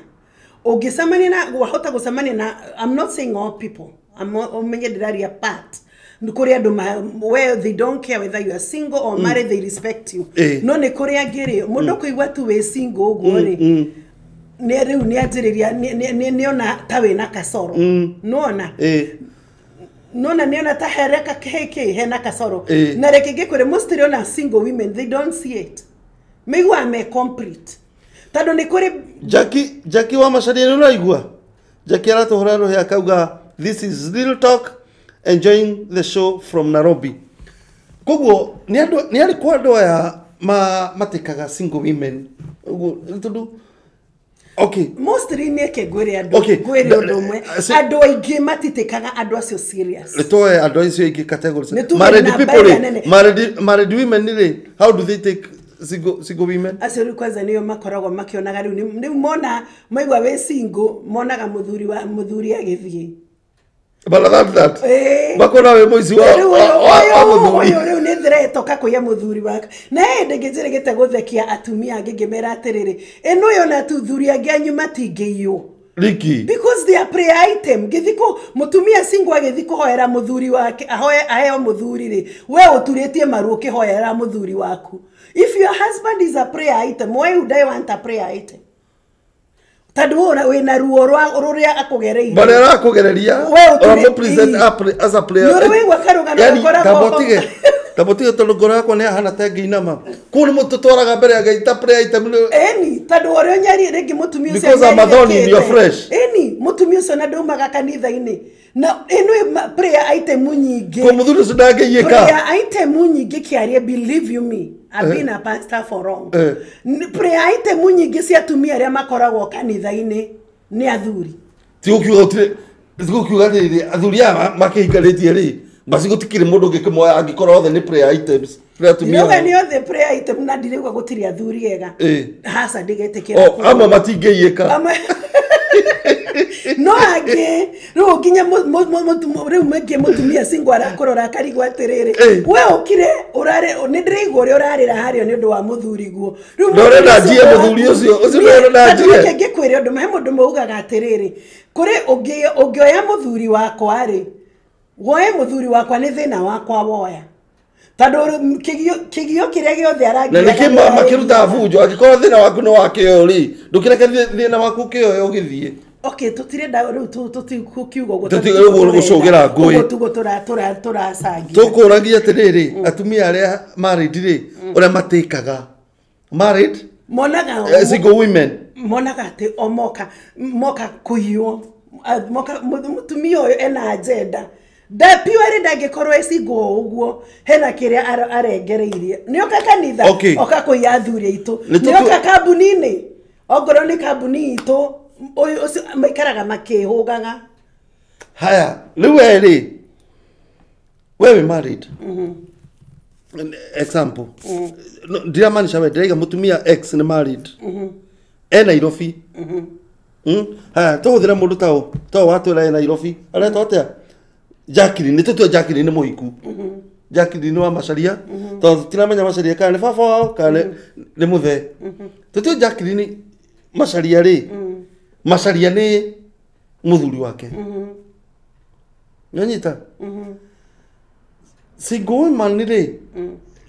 Ũngĩcemania na wahota gũcemania na, I'm not saying all people, ũmenye ndĩraria part nĩ kũrĩ andũ where they don't care whether you are single or married, they respect you. No nĩ kũrĩ angĩ rĩ, mũndũ kũigua tu wĩ single ũguo rĩ, nĩ rĩu nĩ anjĩrĩria nĩona ta wĩna kasoro. Nĩwona? Nona nĩona ta hereka kĩhĩkĩ hena kasoro. Na reke ngĩkwĩre, mostly ona single women, they don't see it. Maiguaga me complete. Tondũ nĩ kũrĩ Jackie wa Macharia nĩ ũraigua? Jackie aratũhũra rũhĩa akauga this is Real Talk, enjoying the show from Nairobi. Koguo nĩ arĩkũ andũ aya matĩkaga single women? Ũguo tondũ okay. Mostly nĩ eke ngwĩre andũ, ngwĩre ũndũ ũmwe. Andũ aingĩ matitĩkaga andũ acio serious. Nĩtũoe andũ acio aingĩ categories. Married people rĩ, married women rĩ, how do they take single women? Acio rĩu kwanza nĩo makoragwo makĩonaga rĩu rĩu mona maigua wĩ single, monaga mũthuri wa mũthuri agĩthiĩ. But that. Makona wĩ mũici wa mũthuri. Rĩu nĩ threat oka kũiya mũthuri wake. Na hĩndĩ ĩngĩ njĩrĩgĩte gũthekia atumia angĩ ngĩmera atĩrĩrĩ, ĩno yona athuri angĩ anyu matingĩiywo. Riki. Because they are prayer item. Gĩthiko mũtumia single agĩthiĩ kũhoera mũthuri wake, ahoe aheo mũthuri rĩ, we ũturĩtie maru ũkĩhoera mũthuri waku. If your husband is a prayer item, why would I want a prayer item? Tondũ wĩna ruo rũrĩa akũgereirie. Barĩa arakũgereria, ũramũ present as a prayer. Nĩ ũrĩ waigua karũgano gakoragwo. Tambotige tondũ ngoro yakwa nĩ yahana ta ĩngĩinama. Kũu nĩ mũtũtwaraga mbere ya Ngai ta prayer item. Ĩni, tondũ ũrĩa ũnyarie rĩngĩ mũtumia ũcio. Because I'm a thorn in your flesh. Ĩni, mũtumia ũcio na ndaumaga kanitha-inĩ. Na ĩno prayer item nyingĩ. Ko mũthuri ũcio ndangĩiyĩka. Prayer item nyingĩ kĩarie, believe you me. I've been a pastor for long. Prayer item nyingĩ cia atumia arĩa makoragwo kanitha-inĩ nĩ athuri. Ti gũkiuga atĩrĩrĩ, athuri aya makĩhikanĩtie rĩ, basi gũtikĩrĩ mũndũ ũngĩkĩmoya angĩkorwo othe nĩ prayer items. Ndĩrauga nĩ othe prayer item na ndirauga gũtirĩ athuri ega. Haca ndĩgetĩkĩra. O amwe matingĩiyĩka. No angĩ rĩu nginya rĩu maingĩ mũtumia single arakũrora akarigwo atĩrĩrĩ, we ũkire ũrarĩ nĩ ndĩraigua ũrĩa ũrarĩra harĩa nĩ ũndũ wa mũthuri guo. Rĩu ndũrenda njie mũthuri ũcio, ũcio ndũrenda njie. Reke ngĩkwĩre ũndũ, he mũndũ maugaga atĩrĩrĩ, kũrĩ ũngĩoya mũthuri wakwa rĩ, woe mũthuri wakwa nĩ thĩna wakwa woya. Tondũ kĩgio kĩrĩa gĩothe aragia. Na nĩkĩ makĩrutaga bunjo angĩkorwo thĩna waku nĩ wakĩoyo rĩ, ndũkĩreke thĩna waku ũkĩoyo ũgĩthiĩ. Okay, tũtirenda rĩu tũtikukiuga ũguo. Tũtigũcũgĩra ngũĩ. Ũguo tuguo tũracangia. Tũkũragia atĩrĩrĩ, atumia arĩa married rĩ, ũrĩa matĩkaga. Married? Monaga single women. Monaga atĩ o moka kũiywo. Moka mũtumia ũyũ ena agenda. Da pure ndangĩkorwo e single ũguo, hena kĩrĩa arengereirie. Nĩoka kanitha, oka kũiya athuri aitũ. Nĩoka kambuni-inĩ. Ongorwo nĩ kambuni itũ, ũyũ ũcio maikaraga makĩhũgaga. Haya, rĩu we rĩ, we wĩ married. Example. Ndiramaanisha we, ndĩraiga mũtumia ex nĩ married. E Nairobi. Haya, tũhũthĩre mũndũ ta watwĩra e Nairobi. Aretwo atĩa? Jacqueline, nĩ tũtue Jacqueline nĩ mũhiku. Jacqueline wa Macharia, tondũ tũtiramenya Macharia kana nĩ baba wao kana nĩ mũthee. Tũtue Jacqueline Macharia rĩ, Macharia nĩ mũthuri wake. Nĩwanyita? Single woman rĩ,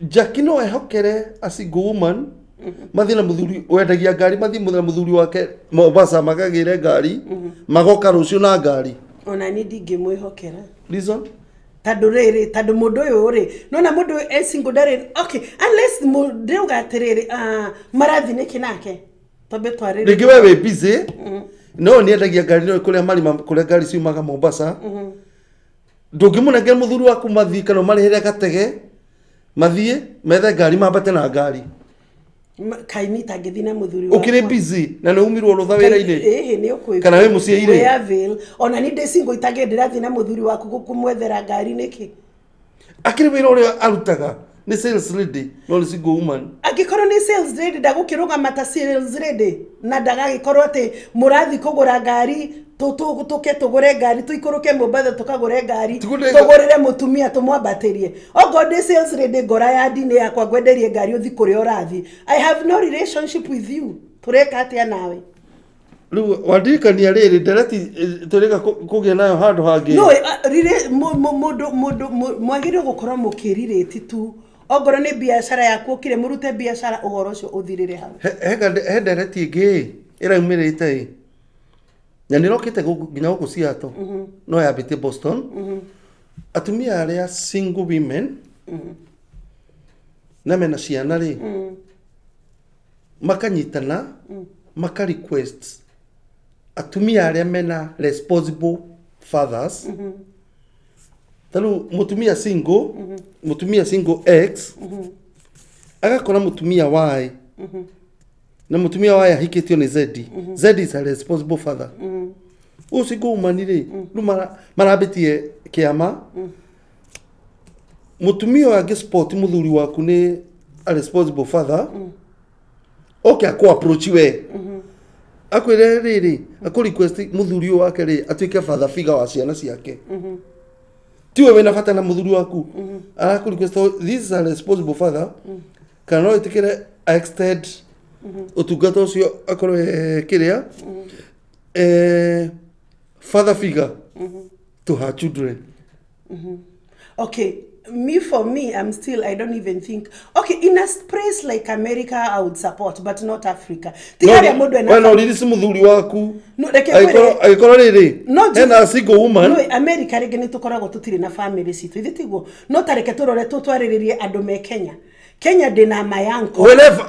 Jackie no ehokere a single woman mathiĩ na mũthuri wendagia ngari, mathiĩ na mũthuri wake Mombasa makagĩre ngari, magoka rũciũ na ngari. Ona niĩ ndingĩmwĩhokera. Reason? Tondũ rĩrĩ, tondũ mũndũ ũyũ rĩ, nona mũndũ e single ndarĩ, okay, unless ndĩrauga atĩrĩrĩ, marathiĩ nĩkĩ nake? Twambe twarĩrĩrie. Rĩngĩ we wĩ busy, no nĩendagia ngari no kũrĩa marima kũrĩa ngari ciumaga Mombasa. Ndũngĩmũnengera mũthuri waku mathiĩ kana ũmarĩhĩre gatege, mathiĩ methe ngari mambate na ngari. Kaini tangĩthiĩ na mũthuri wakwa. Ũkĩrĩ busy na nĩ umirwo rũtha wĩra-inĩ. Ĩhĩ nĩ ũkwĩgua. Kana wĩ mũciĩ irĩ. Wĩ avail. Ona niĩ ndĩ single itangĩ ndĩrathiĩ na mũthuri waku kũmwethera ngari nĩkĩ? Akĩrĩ wĩra ũrĩa arutaga nĩ sales lady, no nĩ single woman. Angĩkorwo nĩ sales lady ndagũkĩrũgama ta sales lady na ndagagĩkorwo atĩ mũrathiĩ kũgũra ngari Tuke tugure ngari tuikuruke Mombatha tukagure ngari tugurire mutumia tumwambatirie ogo ndi sales lady ngora ya ndini yakwa ngwenderie ngari uthi kuria urathi. I have no relationship with you. Tureka atia nawe? Riu wandirikania riri ndereti tureka kugia nayo handu hangi. No rire mundu mundu mwagirire gukorwo mukirireti tu ongorwo ni biacara yaku ukire murute biacara uhoro ucio uthirire hau. He ndereti ingi iraumirite na nirokite nginya guku Seattle no yambite Boston. Atumia aria single women na mena ciana ri makanyitana maka request atumia aria mena responsible fathers. Taru mutumia single mutumia single X agakora mutumia Y na mutumia Y ahikitio ni Z. Z is a responsible father. Ucio single woman ri ru marabitie kiama mutumia angi support muthuri waku ni a responsible father. Okay, ako approach we akwire riri aku request muthuri wake ri atuike father figure wa ciana ciake. Tiwe wina bata na muthuri waku araku request this is a responsible father. Kana no itikire extend utungata ucio akorwo kiria father figure to her children. Okay, me for me, I'm still, I don't even think. Okay, in a place like America, I would support, but not Africa. No, no, this is muthuri waku. No, aikoro riri. No, ena single woman. No, America rege ni tukoragwo tutire na family citu. Ithe tiguo. No tareke turore tutwariririe andu me Kenya. Kenya ndina my uncle. Wherever.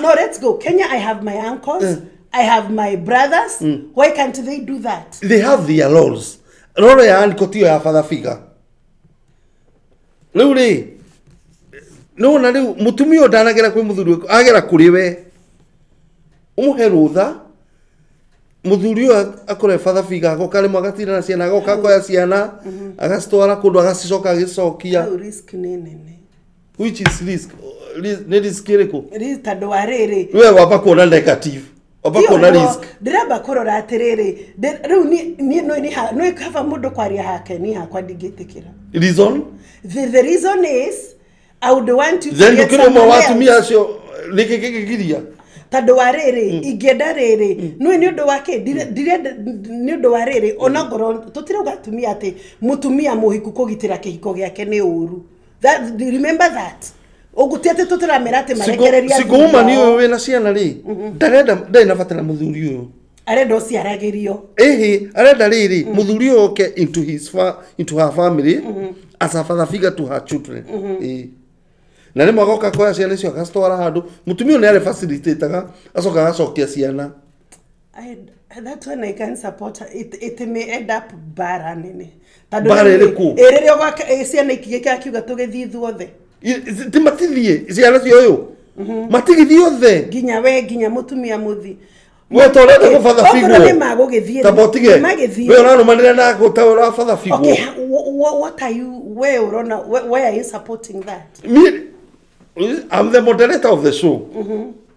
No, let's go. Kenya, I have my uncles. I have my brothers. Why can't they do that? They have their roles. Role ya uncle tiyo ya father figure. Riu ri no na riu mutumia ndanagera kwi muthuri agera kuri we umuhe rutha muthuri uyu akore father figure agoka rimwe agatira na ciana agoka akoya ciana agacitwara kundu agacicoka agicokia. Risk ni nene. Which is risk? Ni risk iriku? Risk tondu wa riri we wamba kuona negative wamba kuona risk. Ndiramba kurora atiriri riu ni no ni no kaba mundu kwaria hake ni hakwa ndingitikira. Reason? The reason is I would want you to then get someone else. Watumia acio Tondu wa riri ingienda riri no ni undu wake ndirenda ni undu wa riri ona ngoro tutirauga atumia ati mutumia muhiku kugitira kihiko giake ni uru. That remember that. Uguti ati tutiramera ati marekereria. Single woman ni uyu wina ciana ri ndarenda ndari na bata na muthuri uyu. Arenda uciaragĩrio. Ehe, arenda riri muthuri uyu oke into his into her family as a father figure to her children. Na rĩmwe agoka koya ciana icio agacitwara handũ mutumia ũyũ nĩ arĩ facilitataga acoka agacokia ciana. That one I can support her. It may end up bara nene. Bara ĩrĩkũ? Ĩrĩrĩa ũgaka ciana ikĩgĩka akiuga tũgĩthiĩ ithuothe. Ti matithiĩ ciana cio ũyũ matigĩthiĩ othe nginya we nginya mutumia muthi. We torete go father figure. Okorwo ni magũgĩthiĩ ta botige. We ũrarumanĩra na ta ũra father figure. Okay, what are you we urona why are you supporting that? Me, I'm the moderator of the show.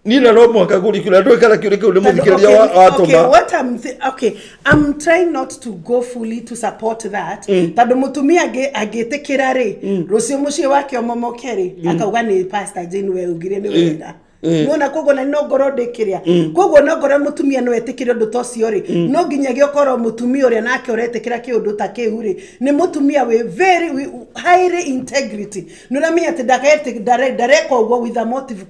Ni na no mwaka gurikura ndwikara kiuri kiu ni muthikiriria wa Okay, toma. what I'm okay, I'm trying not to go fully to support that. Tondu mutumia agĩtĩkĩra rĩ rũciũ mũciĩ wake omomoke rĩ akauga nĩ Pastor Jane we ugire nĩ wega. Nona koguo na no ngoro ndĩkĩrĩa koguo no ngoro mutumia no etĩkĩre ũndũ ta ũcio rĩ no nginyagia ũkorwo mutumia ũrĩa nake ũretĩkĩra kĩũndũ ta kĩu rĩ nĩ mutumia wĩ very highly integrity nĩ ũramenya atĩ ndareka ũguo with a motive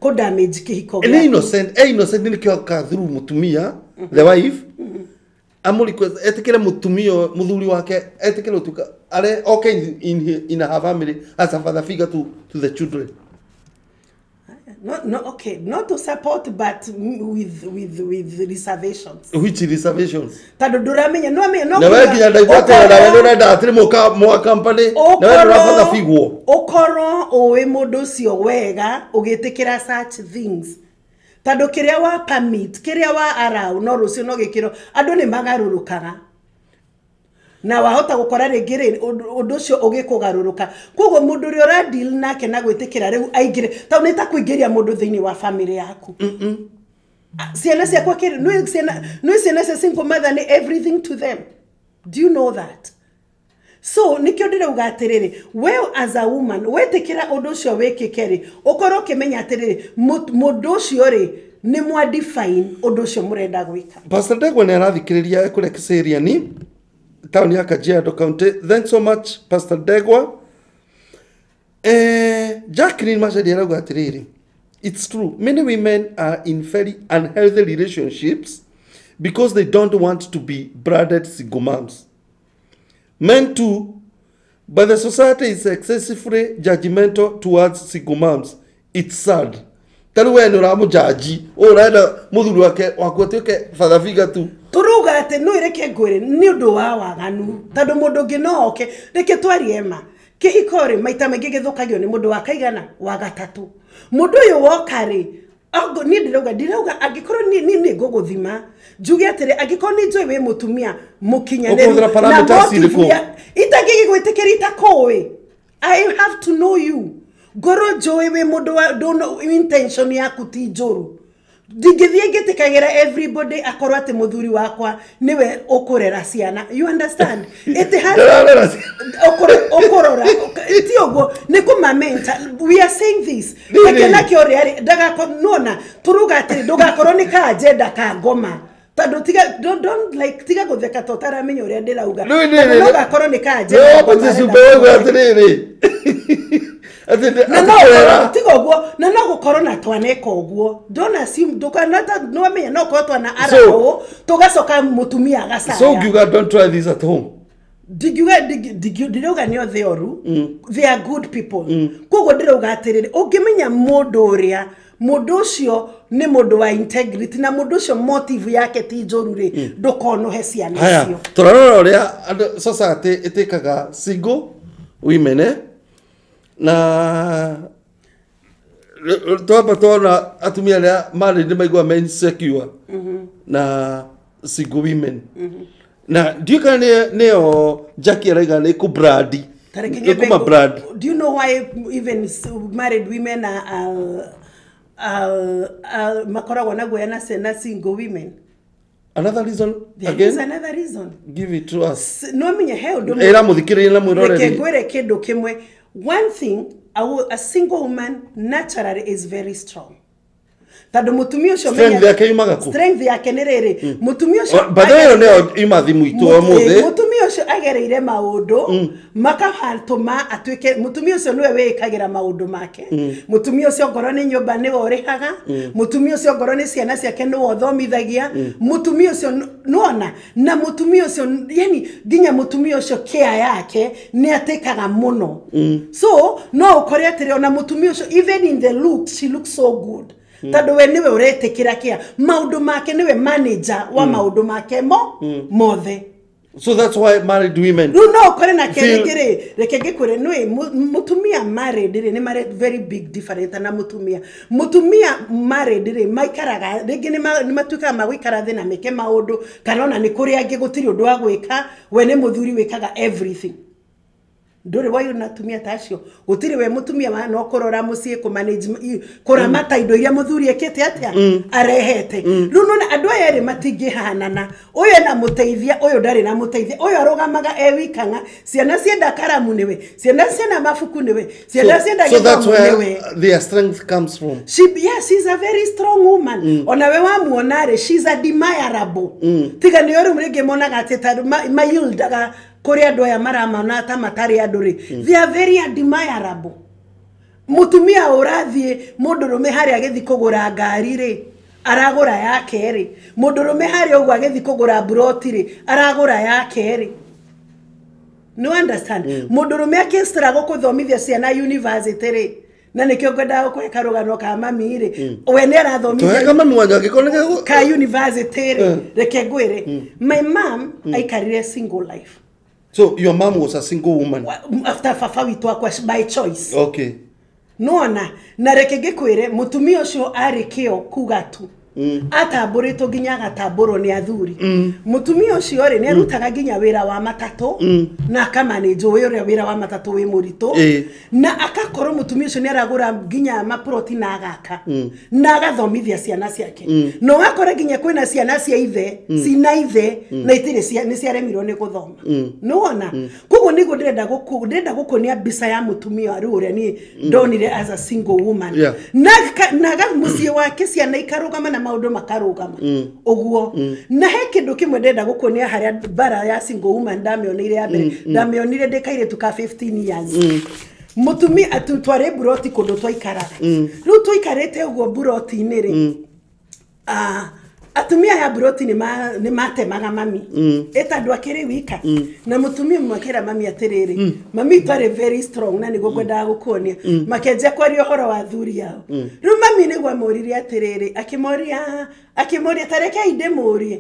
kũ damage kĩhiko Nĩ gĩake. innocent, innocent nĩ kĩo through mutumia the wife amu request etĩkĩre mutumia muthuri wake etĩkĩre ũtuka are okay in her family as a father figure to the children. No, no, okay, not to support, but with reservations. Which reservations? Tondũ ndũramenya, no amenya, no. Na we nginya ndaigua na we ndũrenda atĩrĩ mũka mwa company, na we ndũrabatha figure. Ũkorwo ũĩ mũndũ ũcio wega ũgĩtĩkĩra such things. Tondũ kĩrĩa wa permit, kĩrĩa wa allow, no rũciũ no gĩkĩro, andũ nĩ magarũrũkaga. Na wahota gukora rĩngĩ rĩ ũndũ ũcio ũgĩkũgarũrũka. Koguo mũndũ ũrĩa ũra deal nake na gwĩtĩkĩra rĩu aingĩre, tondũ nĩ ta kũingĩria mũndũ thĩinĩ wa family yaku. Ciana ciakwa nĩ ciana cia single mother nĩ everything to them. Do you know that? So nikio ndĩrauga atĩrĩrĩ, we as a woman wetĩkĩra ũndũ ũcio wĩkĩke rĩ, ũkorwo ũkĩmenya atĩrĩrĩ, mũndũ ũcio rĩ nĩ mwa define ũndũ ũcio mũrenda gwĩka. Pastor Ndegwa nĩ arathikĩrĩria ekũrĩa Kiserian, taũni ya Kajiado County. Thanks so much, Pastor Ndegwa. Jacqueline Macharia arauga atĩrĩrĩ, it's true, many women are in very unhealthy relationships because they don't want to be branded single moms. Men too, but the society is excessively judgmental towards single moms. It's sad. Tarĩu we nĩ ũramũjaji, ũrenda mũthuri wake waku atuĩke father figure tu. Tũrauga atĩ no reke ngwĩre nĩ ũndũ wa waganu, tondũ mũndũ ũngĩ no oke. Reke twarie ma, kĩhiko rĩ maita maingĩ gĩthũkagio nĩ mũndũ wa kaigana wa gatatũ. Mũndũ ũyũ woka rĩ, niĩ ndirauga angĩkorwo niĩ nĩ ngũgũthima njuge atĩrĩ, angĩkorwo nĩ njũĩ wĩ mũtumia mũkinyanĩru na motive itangĩgĩgwĩtĩkĩria itakũĩ, I have to know you. Ngorwo njũĩ wĩ mũndũ wa ndũno intention yaku ti njũru, ndingĩthiĩ ngĩtĩkagĩra everybody akorwo atĩ mũthuri wakwa nĩwe ũkũrera ciana. You understand? It has ũkũrora ti ũguo nĩ kũmamenta. We are saying this reke nakĩo rĩ ndagakorwo nona tũruga atĩrĩ, ndũgakorwo nĩ ka agenda ka ngoma, tondũ tiga don't like tiga gũtheka to ũtaramenya ũrĩa ndĩrauga. No gakorwo nĩ ka agenda. Tiga ũguo na no gũkorwo na twaneka ũguo. Don't assume, ndũkanata nĩwamenya no ũkorwo twana arahũ tũgacoka mũtumia agacaya. So ngiuga don't try this at home. Ndingiuga ndirauga nĩ othe oru, they are good people. Koguo ndĩrauga atĩrĩrĩ, ũngĩmenya mũndũ ũrĩa mũndũ ũcio nĩ mũndũ wa integrity na mũndũ ũcio motive yake ti njũru rĩ, ndũkonohe ciana icio. Tũrarora ũrĩa andũ society ĩtĩkaga single women, na twamba twona atumia arĩa marĩ nĩ maigua me insecure na single women. Na ndiũĩ kana nĩyo Jackie arauga nĩ kũbrandi. Do you know why even married women are makoragwo na guoya na single women? Another reason. There again? Is another reason. Give it to us. No menye he ũndũ. Ĩra mũthikĩrĩria na mwĩroreri. Reke ngwĩre kĩndũ kĩmwe. One thing, a single woman naturally is very strong. Tondũ mũtumia ũcio strength yake yumaga kũ? Strength yake nĩ rĩrĩ, mũtumia ũcio by the way nĩyo yuma thimũ itũ ũmũthĩ. Mũtumia ũcio agereire maũndũ makahatũma atuĩke mũtumia ũcio nĩwe wĩĩkagĩra maũndũ make. Mũtumia ũcio ngoro nĩ nyũmba nĩwe ũrĩhaga, mũtumia ũcio ngoro nĩ ciana ciake nĩwe ũthomithagia, mũtumia ũcio nĩwona na mũtumia ũcio yani nginya mũtumia ũcio care yake nĩ atĩkaga mũno. So no ũkore atĩrĩ ona mũtumia ũcio even in the look she looks so good. Tondũ we nĩwe ũretĩkĩra kĩa maũndũ make, nĩwe manager wa maũndũ make mothe. So that's why married women rĩu no ũkore na kerĩ rĩ, reke ngĩkwĩre nĩwe mũtumia married rĩ nĩ marĩ very big difference na mũtumia. Mũtumia married rĩ maikaraga rĩngĩ nĩ matuĩkaga ma gũikara thĩ na meke maũndũ, kana ona nĩ kũrĩ angĩ gũtirĩ ũndũ wa gwĩka, we nĩ mũthuri wĩkaga everything. Ndũrĩ wayo na atumia ta acio, gũtirĩ we mũtumia wa no kũrora mũciĩ kũmanage kũramata indo iria mũthuri ekĩte atĩa arehete. Rĩu nona andũ aya erĩ matingĩhanana, ũyũ ena mũteithia, ũyũ ndarĩ na mũteithia, ũyũ arũgamaga e wikang'a, ciana cienda karamu nĩwe, ciana cienda mabuku nĩwe, ciana cienda gĩthomo nĩwe. Their strength comes from she, yes, she's a very strong woman. Ona we wamuona rĩ, she's admirable. Tiga nĩ rĩu rĩngĩ monaga atĩ ta mayildaga kũrĩ andũ aya maramona ta matarĩ andũ rĩ, they are very admirable. Mũtumia ũrathiĩ mũndũrũme harĩa agĩthiĩ kũgũra ngari rĩ, aragũra yake rĩ, mũndũrũme harĩa ũguo agĩthiĩ kũgũra mburoti rĩ, aragũra yake rĩ. No understand? Mũndũrũme akĩstruggle kũthomithia ciana university rĩ, na nĩkĩo ngwendaga gũkũhe karũgano ka mami rĩ, we nĩ arathomithia ka mami wanyu angĩkorwo nĩ ka university rĩ, reke ngwĩre, my mom aikarire single life. So your mom was a single woman? After baba witũ akua by choice. Okay. Nona na reke ngĩkwĩre mũtumia ũcio arĩ kĩo kuga tu. Atambũrĩtwo nginya agatambũrwo nĩ athuri. Mũtumia ũcio rĩ nĩ arutaga nginya wĩra wa matatũ na akamanĩnjwo ũrĩa wĩra wa matatũ wĩ mũritũ. Na akakorwo mũtumia ũcio nĩ aragũra nginya maproti na agaka na agathomithia ciana ciake. Na ũgakora nginya kwĩna ciana cia ithe cina ithe na itirĩ nĩ ciaremirwo nĩ gũthoma. Nĩwona? Koguo nĩguo ndĩrenda gũkuonia mbica ya mũtumia rĩu ũrĩa niĩ ndonire as a single woman. Na mũciĩ wake ciana ikarũgama na maũndũ makarũgama. Ũguo. Na he kĩndũ kĩmwe ndĩrenda gũkuonia harĩa bara ya single woman ndamĩoneire ya mbere. Ndamĩonire ndĩ kairĩtu ka 15 years. Mũtumia twarĩ mburoti kũndũ twaikaraga. Rĩu twaikarĩte ũguo mburoti-inĩ rĩ. Atumia ya mburoti nĩ matemaga mami. Ĩta andũ akĩrĩ wika. Na mũtumia ũmwe akĩra mami atĩrĩrĩ, mami twarĩ very strong na nĩguo ngwendaga gũkuonia. Makĩanjia kwaria ũhoro wa athuri ao. Rĩu mami nĩguo amũririe atĩrĩrĩ, akĩmũria ta rekei ndĩmũrie.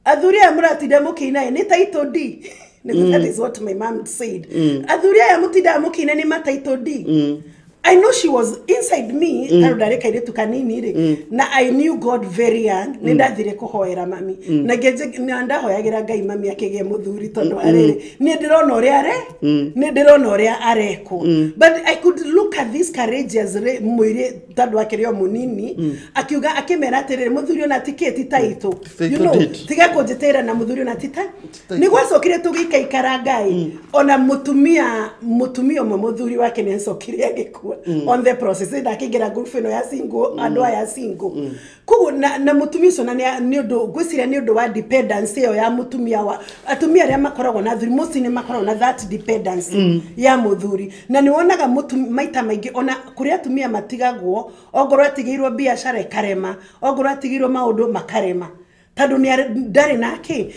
Athuri aya mũratinda mũkĩina nĩ title D. That is what my mom said. Athuri aya mũtindaga mũkĩina nĩ ma title D. I know she was inside me, tondũ ndarĩ kairĩtu kanini rĩ, na I knew God very young. Nĩ ndathire kũhoera mami. Na na ndahoyagĩra Ngai mami akĩgĩe mũthuri tondũ arĩrĩ, nĩ ndĩrona ũrĩa nĩ ndĩrona ũrĩa arekwo. But I could look at this courageous mũirĩ tondũ akĩrĩ o mũnini, akiuga akĩmera atĩrĩrĩ, mũthuri ona ti kĩ ti title. You know, tiga kũnjĩtĩra na mũthuri ona ti ta. Nĩ gwacokire tũgĩikaikara Ngai. Ona mũtumia ũmwe mũthuri wake nĩ acokire agĩkua. On the process ndakĩingĩra group ĩno ya single andũ aya single. Koguo na mũtumia ũcio na nĩ ũndũ ngwĩciria nĩ ũndũ wa dependence ĩyo ya mũtumia wa atumia arĩa makoragwo na athuri mostly nĩ makoragwo na that dependence ya mũthuri. Na nĩ wonaga maita maingĩ ona kũrĩa atumia matigagwo ongorwo atigĩirwo biacara ĩkarema, ongorwo atigĩirwo maũndũ makarema tondũ ndarĩ nake.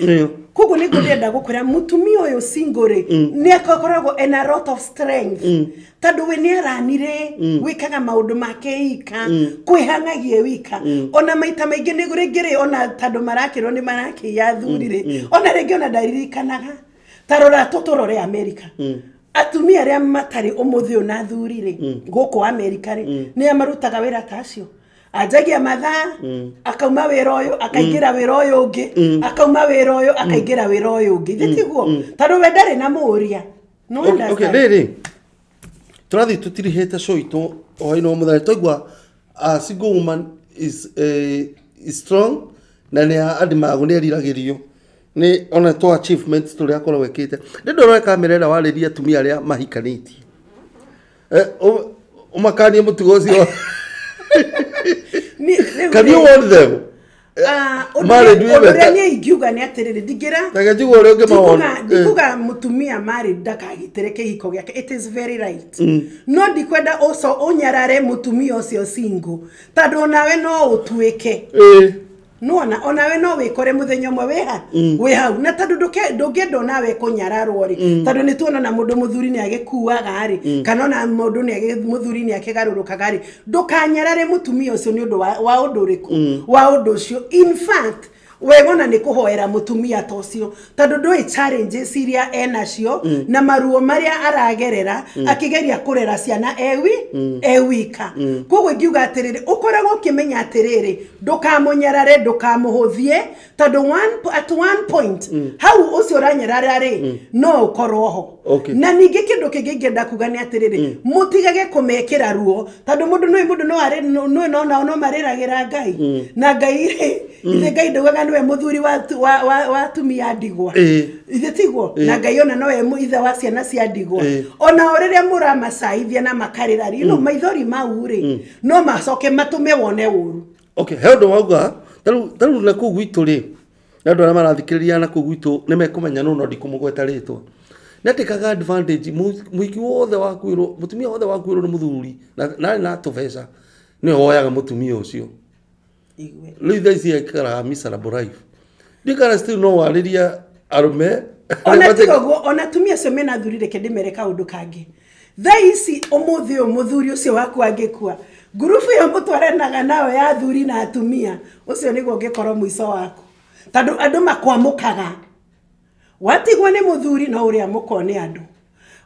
Koguo nĩguo ndĩrenda gũkwĩra mũtumia ũyũ single rĩ nĩ akoragwo ena lot of strength. Tondũ we nĩ aranire wĩkaga maũndũ make ika, kwĩhang'agie wika. Ona maita maingĩ nĩ rĩngĩ rĩ ona tondũ marakĩrwo nĩ marakĩia athuri rĩ, ona rĩngĩ ona ndaririkanaga. Ta rora tũtũrore America. Atumia arĩa matarĩ ũmũthĩ ũyũ na athuri rĩ gũkũ America rĩ nĩ marutaga wĩra ta acio. Anjagia mathaa, akauma wĩra ũyũ, akaingĩra wĩra ũyũ ũngĩ, akauma wĩra ũyũ, akaingĩra wĩra ũyũ ũngĩ. Ithe tiguo? Tondũ we ndarĩ na mũũria. No okay, rĩrĩ tũrathiĩ tũtirihĩte show itũ hwaĩ-inĩ wa mũthenya twaigua a single woman is strong na nĩ admiragwo nĩ eriragĩrio nĩ ona to achievements tũrĩa akoragwo ekĩte. Nĩ ndorore kamera ĩrĩa warĩria atumia arĩa mahikanĩtie. Ũmakanie mũtugo ũcio. Can you warn them? Ũndũ niĩ ingiuga nĩ atĩrĩrĩ, ndikuga mũtumia marĩ ndakagitĩre kĩhiko gĩake, it is very right. No ndikwenda ũco ũnyarare mũtumia ũcio single tondũ onawe no ũtuĩke. Nĩwona onawe no wĩkore mũthenya ũmwe wĩ hau. Na tondũ ndũngĩenda onawe kũnyararwo rĩ, tondũ nĩ tuona na mũndũ mũthuri nĩ agĩkuaga rĩ, kana ona mũndũ mũthuri nĩ akĩgarũrũkaga rĩ, ndũkanyarare mũtumia ũcio nĩ ũndũ wa ũndũ ũrĩkũ, wa ũndũ ũcio. In fact, wegona nĩ kũhoera mũtumia ta ũcio tondũ ndũĩ challenges iria enacio na maruo marĩa aragerera akĩgeria kũrera ciana e wika. Koguo ingiuga atĩrĩrĩ, ũkoragwo ũkĩmenya atĩrĩrĩ, ndũkamũnyarare, ndũkamũhũthie tondũ at one point hau ũcio ũranyarara rĩ no ũkorwo ho. Na ningĩ kĩndũ kĩngĩ ingĩenda kuga nĩ atĩrĩrĩ, mũtigage kũmekĩra ruo tondũ mũndũ nĩũĩ no nao no marĩragĩra Ngai. Na Ngai rĩ, ithe Ngai ndaugaga nĩwe mũthuri wa atumia ndigwa. Ithe tiguo? Na Ngai ona nowe ithe wa ciana cia ndigwa. Ona o rĩrĩa mũramacaithia na makarĩra rĩ, no maithori mau rĩ no macoke matũme wone ũru. Okay, he ũndũ wauga tarĩu na kũu gwitũ rĩ, na andũ arĩa marathikĩrĩria na kũu gwitũ nĩ mekũmenya no ndikũmũgweta rĩtwa. Nĩ atĩkaga advantage mũhiki wothe wakuĩrwo, mũtumia wothe wakuĩrwo nĩ mũthuri na arĩ na tũbeca nĩwe woyaga mũtumia ũcio. Rĩu thaa ici aikaraga miserable life. Ndikara still no warĩria arũme. Ona tiga ũguo, ona atumia acio mena athuri reke ndĩmere kaũndũ kangĩ. Thaa ici ũmũthĩ ũyũ mũthuri ũcio waku angĩkua, ngurubu ĩyo mũtwaranaga nayo ya athuri na atumia, ũcio nĩguo ũngĩkorwo mũico waku. Tondũ andũ makwamũkaga. Watigwo nĩ mũthuri no ũrĩa mũkwo nĩ andũ.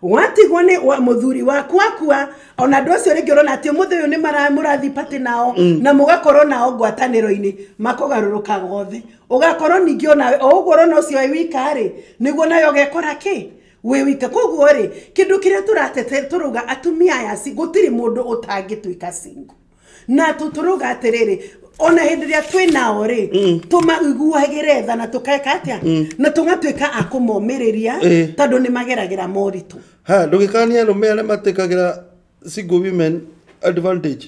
Watigwo nĩ mũthuri waku akua ona andũ acio rĩngĩ ũrona atĩ ũmũthĩ ũyũ nĩ mũrathiĩ party nao na mũgakorwo nao ngwatanĩro-inĩ makũgarũrũka gothe ũgakorwo ningĩ onawe o ũguo ũrona ũcio wĩ wika rĩ nĩguo nawe ũgekora kĩ wĩ wika. Koguo rĩ kĩndũ kĩrĩa tũratete tũrauga atumia aya gũtirĩ mũndũ ũtangĩtuĩka single na tũtũrauga atĩrĩrĩ ona hĩndĩ ĩrĩa twĩ nao rĩ tũmaiguagĩre tha na tũkeka atĩa na tũgatuĩka a kũmomĩrĩria tondũ nĩ mageragĩra moritũ. Ha ndũgĩkanie arũme arĩa matĩkagĩra single women advantage.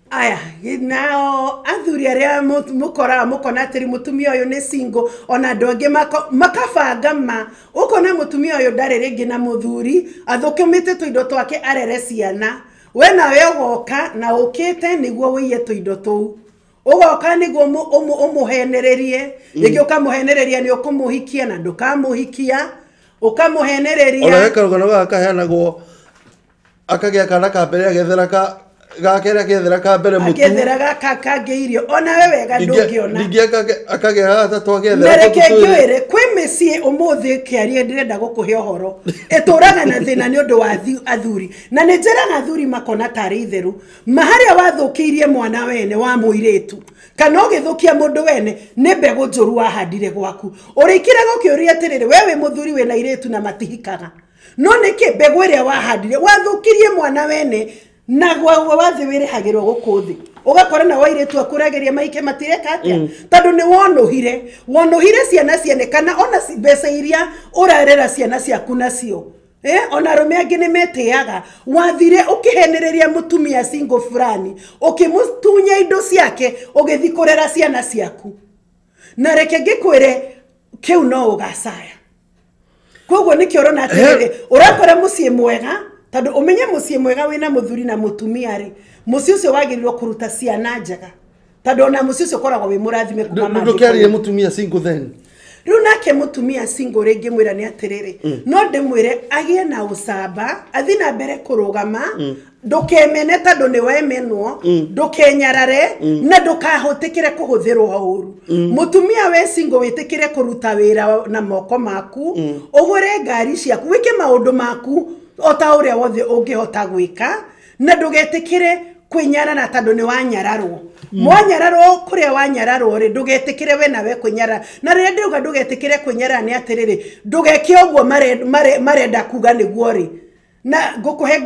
Aya nao athuri arĩa mũkoraga mũkona atĩrĩ mũtumia ũyũ nĩ single ona andũ angĩ makabanga ma ũkona mũtumia ũyũ ndarĩ rĩngĩ na mũthuri athũkũmĩte tũindo twake arere ciana we nawe ũgoka na ũkĩte nĩguo wĩiye tũindo tũu ũgoka nĩguo ũmũhenererie rĩngĩ ũkamũhenereria nĩ ũkũmũhikia na ndũkamũhikia ũkamũhenereria ona he karũgano gaka kaheanagwo akagĩa kana ka mbere agethera ka gake agethera ka mbere mũtu agethera gaka kangĩ irio onawe wega ndũngĩona ningĩ akagĩa gatatũ agethera na reke ngwĩre kwĩ mĩciĩ ũmũthĩ kĩaria ndĩrenda gũkũhe ũhoro ĩtũraga na thĩna nĩ ũndũ wa athuri na nĩ njĩraga athuri makona tarĩ itheru ma harĩa wathũkĩirie mwana wene wa mũirĩtu kana ũgĩthũkia mũndũ wene nĩ mbegũ njũru wahandire gwaku ũrĩkĩraga ũkĩũria atĩrĩrĩ we wĩ mũthuri wĩna airĩtu na matihikaga no nĩkĩ mbegũ ĩrĩa wahandire wathũkirie mwana wene na gwa wathi wĩrĩhagĩrwo gũkũ thĩ ũgakora na wairĩtu akũrageria maike matireka atĩa tondũ nĩ wonũhire ciana ciene kana ona mbeca iria ũrarera ciana ciaku nacio ona arũme angĩ nĩ metĩaga wathire ũkĩhenereria mũtumia single fulani ũkĩmũtunya indo ciake ũgĩthiĩ kũrera ciana ciaku na reke ngĩkwĩre kĩu no ũgacaya. Koguo nĩkĩo ũrona atĩrĩrĩ ũrakora mũciĩ mwega tondũ ũmenye mũciĩ mwega wĩna mũthuri na mũtumia rĩ mũciĩ ũcio wagĩrĩirwo kũruta ciana njega tondũ ona mũciĩ ũcio ũkoragwo wĩ mũrathime kuma maandĩko. Ndũkĩarĩrie mũtumia single then rĩu nake mũtumia single rĩngĩ mwĩra nĩ atĩrĩrĩ no ndĩmwĩre agĩe na ũcamba athiĩ na mbere kũrũgama ndũkemene tondũ nĩ wemenwo ndũkenyarare na ndũkahũtĩkĩre kũhũthĩrwo ũru. Mũtumia we single wĩtĩkĩre kũruta wĩra na moko maku ũgũre ngari ciaku wĩke maũndũ maku o ta ũrĩa wothe ũngĩhota gwĩka na ndũgetĩkĩre kwĩnyarara tondũ nĩ wanyararwo. Mwanyararwo kũrĩa wanyararwo rĩ ndũgetĩkĩre we nawe kwĩnyarara na rĩrĩa ndĩrauga ndũgetĩkĩre kwĩnyarara nĩ atĩrĩrĩ ndũgeke ũguo marenda kuga nĩguo rĩ na ngũkũhe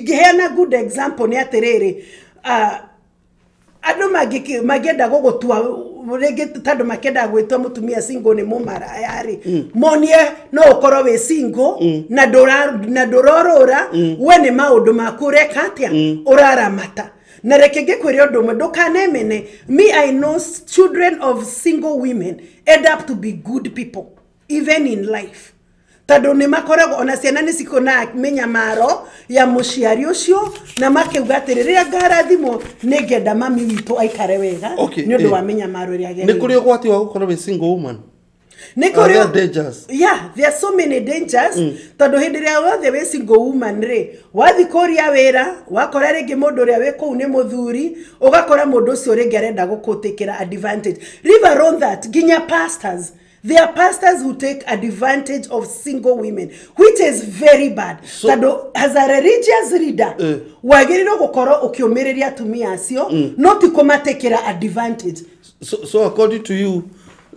ngĩheana good example nĩ atĩrĩrĩ andũ mangĩenda gũgũtua rĩngĩ tondũ makĩenda gwĩtwo mũtumia single nĩ mũmaraya rĩ monie no ũkorwo wĩ single na ndũrorũra we nĩ maũndũ maku ũreka atĩa ũraramata. Na reke ngĩkwĩre ũndũ ũmwe ndũkanemene me I know children of single women end up to be good people even in life tondũ nĩ makoragwo ona ciana nĩ cikona mĩnyamaro ya mũciari ũcio na makauga atĩrĩ rĩrĩa ngarathimwo nĩ ngenda mami witũ aikare wega nĩ ũndũ wa mĩnyamaro ĩrĩa agereire. Nĩ kũrĩ ũgwati wa gũkorwo wĩ single woman? Nĩ kũrĩ dangers? Yeah, there are so many dangers tondũ hĩndĩ ĩrĩa wothe wĩ single woman rĩ wathiĩ kũria wĩra wakora rĩngĩ mũndũ ũrĩa wĩ kũu nĩ mũthuri ũgakora mũndũ ũcio rĩngĩ arenda gũkũtĩkĩra advantage. Leave alone that nginya pastors. There are pastors who take advantage of single women, which is very bad. So, as a religious leader, wagĩrĩirwo gũkorwo ũkĩũmĩrĩria atumia acio no ti kũmatekera advantage. So according to you,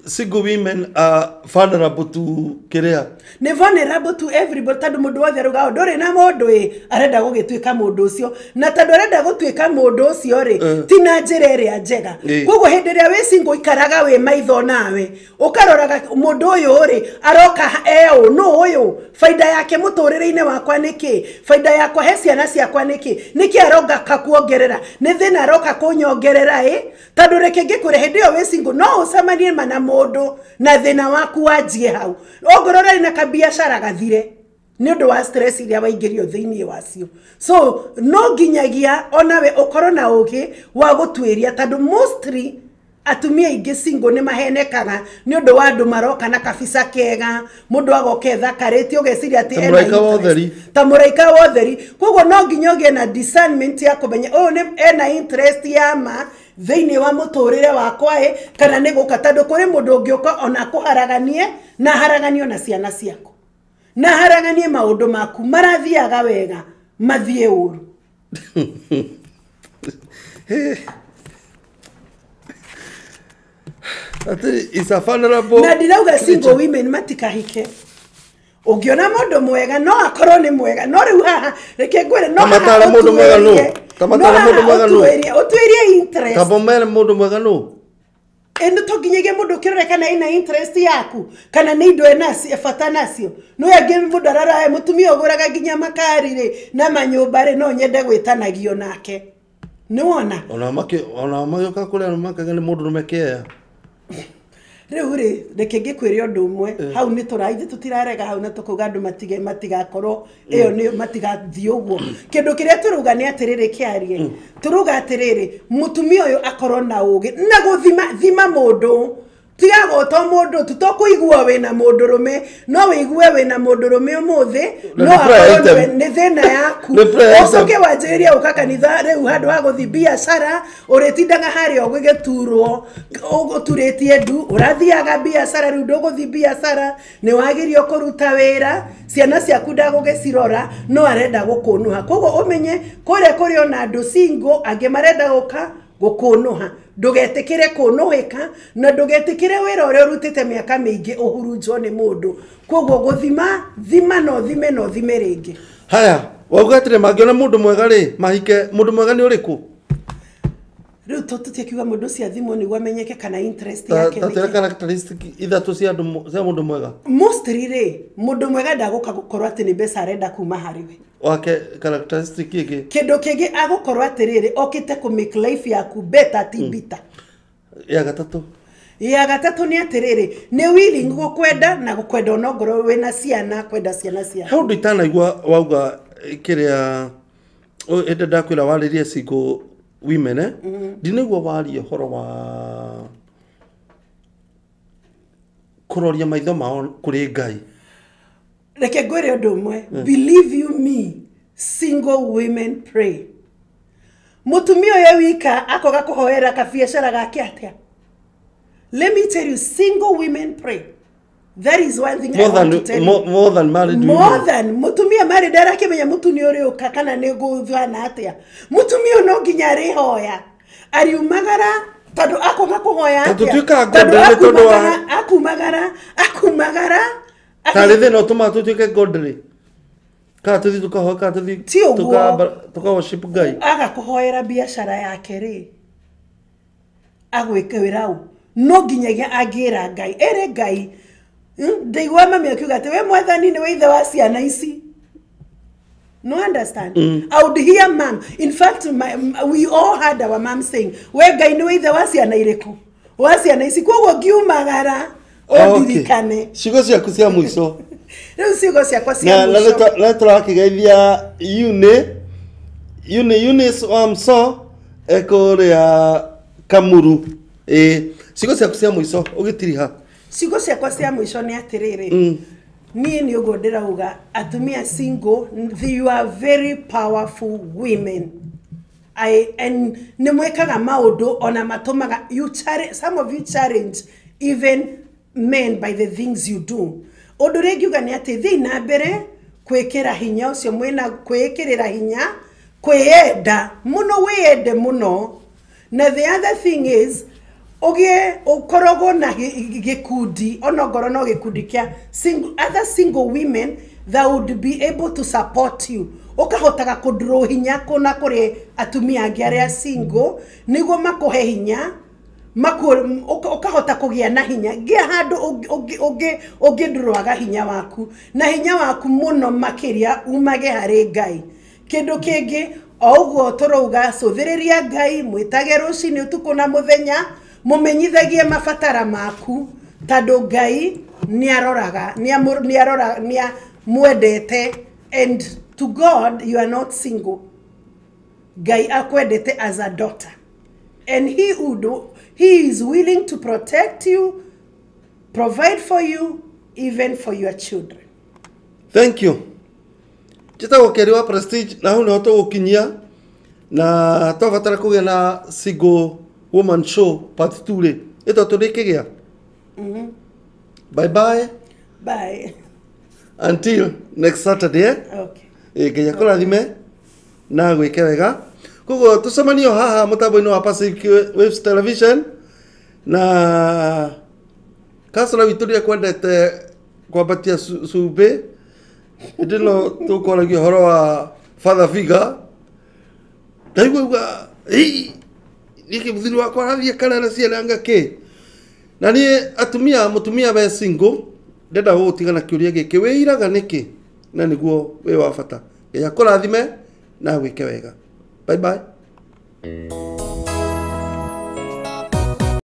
single women are vulnerable to kĩrĩa? Nĩ vulnerable to everybody tondũ mũndũ wothe arauga ndũrĩ na mũndũ ĩ arenda gũgĩtuĩka mũndũ ũcio na tondũ arenda gũtuĩka mũndũ ũcio rĩ ti na njĩra ĩrĩa njega. Koguo hĩndĩ ĩrĩa wĩ single ikaraga wĩ maitho nawe ũkaroraga mũndũ ũyũ rĩ aroka eũ nũ ũyũ faida yake mũtũrĩre-inĩ wakwa nĩkĩ faida yakwa he ciana ciakwa nĩkĩ nĩkĩ aroka kakuongerera nĩ thĩna aroka kũnyongerera ĩ tondũ reke ngĩkwĩre hĩndĩ ĩyo wĩ single no ũcemanie na mũndũ na thĩna waku wanjie hau ongorwo ũrarĩ na kabiacara gathire nĩ ũndũ wa stress iria waingĩrio thĩinĩ wacio. So no nginyagia onawe ũkorwo na ũgĩ wa gũtuĩria tondũ mostly atumia aingĩ single nĩ mahenekaga nĩ ũndũ wa andũ maroka na kabica kega mũndũ agoka ethakarĩte ũgeciria atĩ ena ta mũraika wa ũtheri. Koguo no nginya ũgĩe na discernment ya kũmenya ũyũ nĩ ena interest ya ma thĩinĩ wa mũtũrĩre wakwa ĩ kana nĩ gũka tondũ kũrĩ mũndũ ũngĩũka ona kũharaganie na haraganio na ciana ciaku. Na haraganie maũndũ maku marathiaga wega mathiĩ ũru. Na ndirauga single women matikahike. Ũngĩona mũndũ mwega no akorwo nĩ mwega, no rĩu haha reke ngwĩre no haha mũndũ mwega no tamatara mũndũ mwega no ũtuĩrie interest tabomere mũndũ mwega no ĩno to nginyagia mũndũ ũkĩrore kana ĩna interest yaku kana nĩ indo ena bata nacio. No yangĩ mũndũ arara mũtumia ũgũraga nginya makari rĩ na manyũmba rĩ no nyende gwĩtanagio nake. Nĩwona ona magĩũka kũrĩa makaga nĩ mũndũ rũme kĩea. Rĩu rĩ reke ngĩkwĩre ũndũ ũmwe hau nĩ tũraithe tũtirarega hau na tũkauga andũ matige matigakorwo ĩyo nĩ matigathiĩ ũguo. Kĩndũ kĩrĩa tũrauga nĩ atĩrĩrĩ kĩarie tũrauga atĩrĩrĩ mũtumia ũyũ akorwo na ũgĩ na gũthima thima mũndũ tiga gũto mũndũ tu to kũigua wĩna mũndũ rũme no wĩigue wĩna mũndũ rũme ũmũthĩ no akorwo nĩ thĩna yaku ũcoke wanjĩrĩrie ũka kanitha rĩu handũ ha gũthiĩ biacara ũrĩtindaga harĩa ũgĩgĩturwo ũturĩtie ndu ũrathiaga biacara rĩu ndũgũthiĩ biacara nĩ wagĩrio kũruta wĩra ciana ciaku ndagũgĩcirora no arenda gũkũnũha. Koguo ũmenye kũrĩa kũrĩ ona andũ single angĩ marenda gũka gũkũnũha. Ndũgetĩkĩre kũnũhĩka na ndũgetĩkĩre wĩra ũrĩa ũrutĩte mĩaka mĩingĩ ũhurunjwo nĩ mũndũ. Koguo gũthima thima no thime no thime rĩngĩ. Haya wauga atĩrĩ mangĩona mũndũ mwega rĩ mahike mũndũ mwega nĩ ũrĩkũ? Rĩu tũtikiuga mũndũ ũcio athimwo nĩguo amenyeke kana interest yake nĩ kĩ. Characteristic ithatũ cia mũndũ mwega. Mostly rĩ mũndũ mwega ndagũka gũkorwo atĩ nĩ mbeca arenda kuma harĩ we. Wake characteristic ĩngĩ kĩndũ kĩngĩ agũkorwo atĩrĩrĩ okĩte kũ make life yaku better ti bitter. Ya gatatũ ya gatatũ nĩ atĩrĩrĩ nĩ willing gũkwenda na gũkwenda onongorwo wĩna ciana kwenda ciana ciaku. Hau ndũ itanaigua wauga kĩrĩa ĩndĩ ndakwĩra warĩrie single women ndinaigua warie ũhoro wa kũroria maitho mao kũrĩ Ngai. Reke ngwĩre ũndũ ũmwe, believe you me, single women pray. Mũtumia ũyũ wika akoga kũhoera kabiacara gake atĩa? Let me tell you, single women pray. That is one thing I want to tell you. More than married women. More than mũtumia married arakĩmenya mũtu nĩ ũrĩũka kana nĩ gũthana atĩa. Mũtumia ũyũ no nginya arĩhoya. Ariumagara tondũ akoga kũhoya atĩa? Tondũ akumagara tarĩ thĩna ũtũmaga tũtuĩke godly kana tũthiĩ tũkahoya kana tũthiĩ tũka worship Ngai. Aga kũhoera biacara yake rĩ agwĩkĩra ũ no nginyagia angĩra Ngai ere Ngai ndaigua mami akiuga atĩ we mwathani nĩ we ithe wa ciana ici. No understand. I would hear mom. In fact, we all had our mom saying we Ngai nĩ we ithe wa ciana irĩkũ wa ciana ici koguo ngiumagara ũndirikane. Ciugo ciaku cia mũico. Rĩu ciugo ciakwa cia mũico. Na tũrakĩgeithia Eunice Wamso ekũrĩa Kamuru. Ciugo ciaku cia mũico ũgĩtiriha. Ciugo ciakwa cia mũico nĩ atĩrĩrĩ niĩ nĩ ũguo ndĩrauga atumia single you are very powerful women. And nĩ mwĩkaga maũndũ ona matũmaga you challenge, some of you challenge even men by the things you do. Ũndũ ũrĩa ingiuga nĩ atĩ thiĩ na mbere kwĩkĩra hinya ũcio mwĩna kwĩĩkĩrĩra hinya kwĩyenda mũno wĩyende mũno. Na the other thing is ũgĩe ũkoragwo na gĩkundi onongorwo no gĩkundi kĩa other single women that would be able to support you. Ũkahotaga kũdraw hinya kũna kũrĩ atumia angĩ arĩa single nĩguo makũhe hinya ũkahota kũgĩa na hinya ngĩa handũ ũngĩndũrwaga hinya waku na hinya waku mũno makĩria umage harĩ Ngai. Kĩndũ kĩngĩ o ũguo tũrauga cũthĩrĩria Ngai mwĩtage rũcinĩ ũtukũ na mũthenya mũmenyithagie mabatara maku tondũ Ngai nĩaroraga nĩarora nĩamwendete and to God you are not single. Ngai akwendete as a daughter and he is willing to protect you, provide for you, even for your children. Thank you. Njĩtagwo Kerĩ wa Prestige na hau nĩho tũgũkinyia na twabatara kũgĩa na single woman show part 2 rĩ ĩto tũrĩkĩgĩa. Bye bye. Bye. Until next Saturday, eh? Okay. Ĩ, Ngai akũrathime na gwĩke wega. Koguo tũcemanio haha mũtambo-inĩ wa Pacific Waves Television na kasora witũ rĩa kwendete kwambatia cumbĩ hĩndĩ ĩno tũkwaragia ũhoro wa father figure. Ndaigua uga "Ĩ, nĩkĩ mũthuri wakwa arathiĩ karera ciana anga kĩ?" Na niĩ atumia, mũtumia we single, ndenda gũgũtiga na kĩũria gĩkĩ: wĩiraga nĩkĩ? Na nĩguo wĩ wa bata. Ngai akũrathime na gwĩke wega. Bye bye.